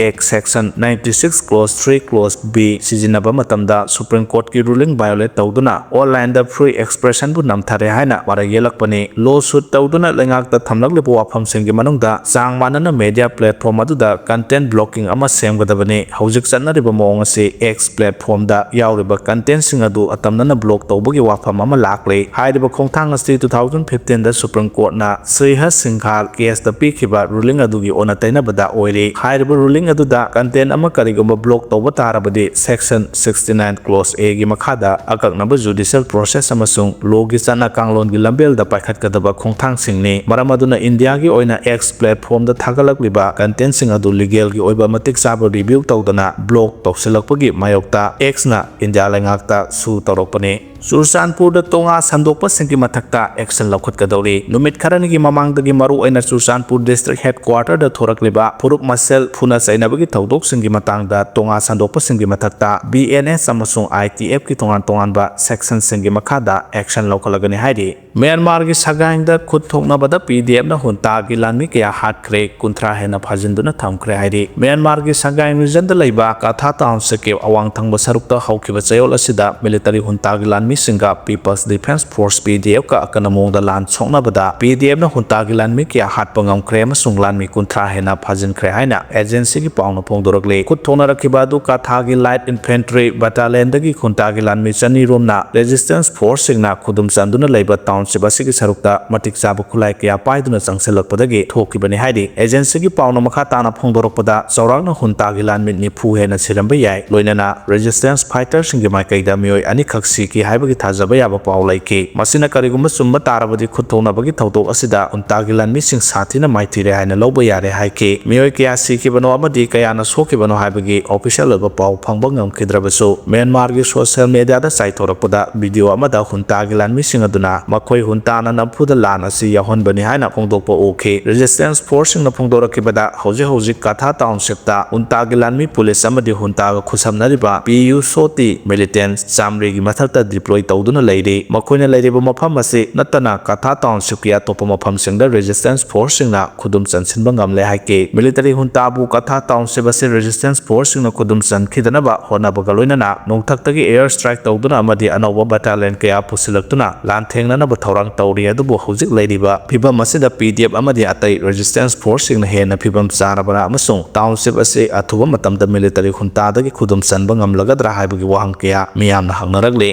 Act section ninety six clause three clause B ꯁꯤꯖꯤꯟꯅꯕ ꯃꯇꯝꯗ Supreme Courtꯀꯤ ruling violate ꯇꯧꯗꯨꯅ onlineꯗ free expressionꯕꯨ ꯅꯝꯊꯔꯦ ꯍꯥꯏꯅ ꯃꯔꯩ ꯌꯦꯠꯂꯛꯄꯅꯤ꯫ Lawsuit ꯇꯧꯗꯨꯅ ꯂꯩꯉꯥꯛꯇ ꯊꯝꯂꯛꯂꯤꯕ ꯋꯥꯐꯝꯁꯤꯡꯒꯤ ꯃꯅꯨꯡꯗ ꯆꯥꯡ ꯃꯥꯟꯅꯅ media platform ꯑꯗꯨꯗ content blocking ꯑꯃ ꯁꯦꯝꯒꯗꯕꯅꯤ꯫ ꯍꯧꯖꯤꯛ ꯆꯠꯅꯔꯤꯕ ꯃꯑꯣꯡ ꯑꯁꯤ X platformꯗ ꯌꯥꯎꯔꯤꯕ contentꯁꯤꯡ ꯑꯗꯨ ꯑꯇꯝꯅꯅ block ꯇꯧꯕꯒꯤ ꯋꯥꯐꯝ ꯑꯃ ꯂꯥꯛꯂꯤ꯫ ꯍꯥꯏꯔꯤꯕ ꯈꯣꯡꯊꯥꯡ ꯑꯁꯤ two thousand fifteenꯗ Supreme Courtꯅ Sriha Singhal caseꯇ ꯄꯤꯈꯤꯕ ruling ꯑꯗꯨꯒꯤ ꯑꯣꯟꯅ ꯇꯩꯅꯕꯗ ꯑꯣꯏꯔꯤ꯫ ꯍꯥꯏꯔꯤꯕ ruling ꯑꯗꯨꯗ content ꯑꯃ ꯀꯔꯤꯒꯨꯝꯕ block ꯇꯧꯕ ꯇꯥꯔꯕꯗꯤ section sixty nine clause Aꯒꯤ ꯃꯈꯥꯗ ꯑꯀꯛꯅꯕ judicial process ꯑꯃꯁꯨꯡ lawꯒꯤ ꯆꯠꯅ ꯀꯥꯡꯂꯣꯟꯒꯤ ꯂꯝꯕꯦꯜꯗ ꯄꯥꯏꯈꯠꯀꯗꯕ ꯈꯣꯡꯊꯥꯡꯁꯤꯡꯅꯤ꯫ ꯃꯔꯝ ꯑꯗꯨꯅ ꯏꯟꯗꯤꯌꯥꯒꯤ ꯑꯣꯏꯅ X platformꯗ ꯊꯥꯒꯠꯂꯛꯂꯤꯕ contentꯁꯤꯡ ꯑꯗꯨ legalꯒꯤ ꯑꯣꯏꯕ ꯃꯇꯤꯛ ꯆꯥꯕ review ꯇꯧꯗꯅ block ꯇꯧꯁꯤꯜꯂꯛꯄꯒꯤ ꯃꯥꯌꯣꯛꯇ Xꯅ ꯏꯟꯗꯤꯌꯥ ꯂꯩꯉꯥꯛꯇ ꯁꯨ ꯇꯧꯔꯛꯄꯅꯤ꯫ ꯆꯨꯔꯆꯥꯟꯄꯨꯔꯗ ꯇꯣꯉꯥ ꯁꯟꯗꯣꯛꯄꯁꯤꯡꯒꯤ ꯃꯊꯛꯇ action ꯂꯧꯈꯠꯀꯗꯧꯔꯤ꯫ ꯅꯨꯃꯤꯠ ꯈꯔꯅꯤꯒꯤ ꯃꯃꯥꯡꯗꯒꯤ ꯃꯔꯨꯑꯣꯏꯅ ꯆꯨꯔꯆꯥꯟꯄꯨꯔ district headquarterꯗ ꯊꯣꯔꯛꯂꯤꯕ ꯐꯨꯔꯨꯞ ꯃꯁꯦꯜ ꯐꯨꯅ ꯆꯩꯅꯕꯒꯤ ꯊꯧꯗꯣꯛꯁꯤꯡꯒꯤ ꯃꯇꯥꯡꯗ ꯇꯣꯉꯥ ꯁꯟꯗꯣꯛꯄꯁꯤꯡꯒꯤ ꯃꯊꯛꯇ B N S ꯑꯃꯁꯨꯡ I T Fꯀꯤ ꯇꯣꯉꯥꯟ ꯇꯣꯉꯥꯟꯕ sectionꯁꯤꯡꯒꯤ ꯃꯈꯥꯗ action ꯂꯧꯈꯠꯂꯒꯅꯤ ꯍꯥꯏꯔꯤ꯫ ꯃ꯭ꯌꯥꯟꯃꯥꯔꯒꯤ ꯁꯒꯥꯏꯡꯗ ꯈꯨꯠ ꯊꯣꯛꯅꯕꯗ P D Fꯅ ꯍꯨꯟꯇꯥꯒꯤ ꯂꯥꯟꯃꯤ ꯀꯌꯥ ꯍꯥꯠꯈ꯭ꯔꯦ, ꯀꯨꯟꯊ꯭ꯔꯥ ꯍꯦꯟꯅ ꯐꯥꯖꯤꯟꯗꯨꯅ ꯊꯝꯈ꯭ꯔꯦ ꯍꯥꯏꯔꯤ꯫ ꯃ꯭ꯌꯥꯟꯃꯥꯔꯒꯤ ꯁꯒꯥꯏꯡ regionꯗ ꯂꯩꯕ ꯀꯥꯊꯥ townshipꯀꯤ ꯑꯋꯥꯡ ꯊꯪꯕ ꯁꯔꯨꯛꯇ ꯍꯧꯈꯤꯕ ꯆꯌꯣꯜ ꯑꯁꯤꯗ military ꯍꯨꯟꯇꯥꯒꯤ ꯂꯥꯟꯃꯤꯁꯤꯡꯒ People's Defence Force P D Fꯀ ꯑꯀꯟꯕ ꯃꯑꯣꯡꯗ ꯂꯥꯟ ꯁꯣꯛꯅꯕꯗ P D Fꯅ ꯍꯨꯟꯇꯥꯒꯤ ꯂꯥꯟꯃꯤ ꯀꯌꯥ ꯍꯥꯠꯄ ꯉꯝꯈ꯭ꯔꯦ ꯑꯃꯁꯨꯡ ꯂꯥꯟꯃꯤ ꯀꯨꯟꯊ꯭ꯔꯥ ꯍꯦꯟꯅ ꯐꯥꯖꯤꯟꯈ꯭ꯔꯦ ꯍꯥꯏꯅ agencyꯒꯤ ꯄꯥꯎꯅ ꯐꯣꯡꯗꯣꯔꯛꯂꯤ꯫ ꯈꯨꯠ ꯊꯣꯛꯅꯔꯛꯈꯤꯕ ꯑꯗꯨ ꯀꯥꯊꯥꯒꯤ Light Infantry Battalionꯗꯒꯤ ꯍꯨꯟꯇꯥꯒꯤ ꯂꯥꯟꯃꯤ ꯆꯅꯤ ꯔꯣꯝꯅ Resistance Forceꯁꯤꯡꯅ ꯈꯨꯗꯨꯝ ꯆꯟꯗꯨꯅ ꯂꯩꯕ township ꯑꯁꯤꯒꯤ ꯁꯔꯨꯛꯇ ꯃꯇꯤꯛ ꯆꯥꯕ ꯈꯨꯠꯂꯥꯏ ꯀꯌꯥ ꯄꯥꯏꯗꯨꯅ ꯆꯪꯁꯤꯜꯂꯛꯄꯗꯒꯤ ꯊꯣꯛꯈꯤꯕꯅꯤ ꯍꯥꯏꯔꯤ꯫ Agencyꯒꯤ ꯄꯥꯎꯅ ꯃꯈꯥ ꯇꯥꯅ ꯐꯣꯡꯗꯣꯔꯛꯄꯗ, ꯆꯥꯎꯔꯥꯛꯅ ꯍꯨꯟꯇꯥꯒꯤ ꯂꯥꯟꯃꯤ ꯅꯤꯐꯨ ꯍꯦꯟꯅ ꯁꯤꯔꯝꯕ ꯌꯥꯏ, ꯂꯣꯏꯅꯅ Resistance Fighterꯁꯤꯡꯒꯤ ꯃꯥꯏꯀꯩꯗ ꯃꯤꯑꯣꯏ ꯑꯅꯤꯈꯛ ꯁꯤꯈꯤ ꯍꯥꯏꯕ ꯍꯥꯏꯕꯒꯤ ꯊꯥꯖꯕ ꯌꯥꯕ ꯄꯥꯎ ꯂꯩꯈꯤ꯫ ꯃꯁꯤꯅ ꯀꯔꯤꯒꯨꯝꯕ ꯆꯨꯝꯕ ꯇꯥꯔꯕꯗꯤ ꯈꯨꯠꯊꯣꯛꯅꯕꯒꯤ ꯊꯧꯗꯣꯛ ꯑꯁꯤꯗ ꯍꯨꯟꯇꯥꯒꯤ ꯂꯥꯟꯃꯤꯁꯤꯡ ꯁꯥꯊꯤꯅ ꯃꯥꯏꯊꯤꯔꯦ ꯍꯥꯏꯅ ꯂꯧꯕ ꯌꯥꯔꯦ ꯍꯥꯏꯈꯤ꯫ ꯃꯤꯑꯣꯏ ꯀꯌꯥ ꯁꯤꯈꯤꯕꯅꯣ ꯑꯃꯗꯤ ꯀꯌꯥꯅ ꯁꯣꯛꯈꯤꯕꯅꯣ ꯍꯥꯏꯕꯒꯤ official ꯑꯣꯏꯕ ꯄꯥꯎ ꯐꯪꯕ ꯉꯝꯈꯤꯗ꯭ꯔꯕꯁꯨ, ꯃ꯭ꯌꯥꯟꯃꯥꯔꯒꯤ social media ꯗ ꯆꯥꯏꯊꯣꯔꯛꯄꯗ video ꯑꯃꯗ ꯍꯨꯟꯇꯥꯒꯤ ꯂꯥꯟꯃꯤꯁꯤꯡ ꯑꯗꯨꯅ ꯃꯈꯣꯏ ꯍꯨꯟꯇꯥꯅ ꯅꯝꯐꯨꯗ ꯂꯥꯟ ꯑꯁꯤ ꯌꯥꯎꯍꯟꯕꯅꯤ ꯍꯥꯏꯅ ꯐꯣꯡꯗꯣꯛꯄ ꯎꯈꯤ꯫ Resistance Force ꯁꯤꯡꯅ ꯐꯣꯡꯗꯣꯔꯛꯈꯤꯕꯗ, ꯍꯧꯖꯤꯛ ꯍꯧꯖꯤꯛ ꯀꯊꯥ Township ꯇ ꯍꯨꯟꯇꯥꯒꯤ ꯂꯥꯟꯃꯤ ꯄꯨꯂꯤꯁ ꯑꯃꯗꯤ ꯍꯨꯟꯇꯥꯒ ꯈꯨꯠꯁꯝꯅꯔꯤꯕ P U SOTY militant ꯆꯥꯃꯔꯤꯒꯤ ꯃꯊꯛꯇ deploy ꯇꯧꯗꯨꯅ ꯂꯩꯔꯤ꯫ ꯃꯈꯣꯏꯅ ꯂꯩꯔꯤꯕ ꯃꯐꯝ ꯑꯁꯤ ꯅꯠꯇꯅ ꯀꯊꯥ Township ꯀꯤ ꯑꯇꯣꯞꯄ ꯃꯐꯝꯁꯤꯡꯗ Resistance Force ꯁꯤꯡꯅ ꯈꯨꯗꯨꯝ ꯆꯟꯁꯤꯟꯕ ꯉꯝꯂꯦ ꯍꯥꯏꯈꯤ꯫ Military ꯍꯨꯟꯇꯥꯕꯨ ꯀꯊꯥ Township ꯑꯁꯤ Resistance Force ꯁꯤꯡꯅ ꯈꯨꯗꯨꯝ ꯆꯟꯈꯤꯗꯅꯕ ꯍꯣꯠꯅꯕꯒ ꯂꯣꯏꯅꯅ ꯅꯣꯡꯊꯛꯇꯒꯤ air strike ꯇꯧꯗꯨꯅ ꯑꯃꯗꯤ ꯑꯅꯧꯕ battalion ꯀꯌꯥ ꯄꯨꯁꯤꯜꯂꯛꯇꯨꯅ ꯂꯥꯟꯊꯦꯡꯅꯅꯕ ꯊꯧꯔꯥꯡ ꯇꯧꯔꯤ꯫ ꯑꯗꯨꯕꯨ ꯍꯧꯖꯤꯛ ꯂꯩꯔꯤꯕ ꯐꯤꯕꯝ ꯑꯁꯤꯗ P D F ꯑꯃꯗꯤ ꯑꯇꯩ Resistance Force ꯁꯤꯡꯅ ꯍꯦꯟꯅ ꯐꯤꯕꯝ ꯆꯥꯔꯕ꯭ꯔꯥ ꯑꯃꯁꯨꯡ Township ꯑꯁꯤ ꯑꯊꯨꯕ ꯃꯇꯝꯗ military ꯍꯨꯟꯇꯥꯗꯒꯤ ꯈꯨꯗꯨꯝ ꯆꯟꯕ ꯉꯝꯂꯒꯗ꯭ꯔꯥ ꯍꯥꯏꯕꯒꯤ ꯋꯥꯍꯪ ꯀꯌꯥ ꯃꯤꯌꯥꯝꯅ ꯍꯪꯅꯔꯛꯂꯤ꯫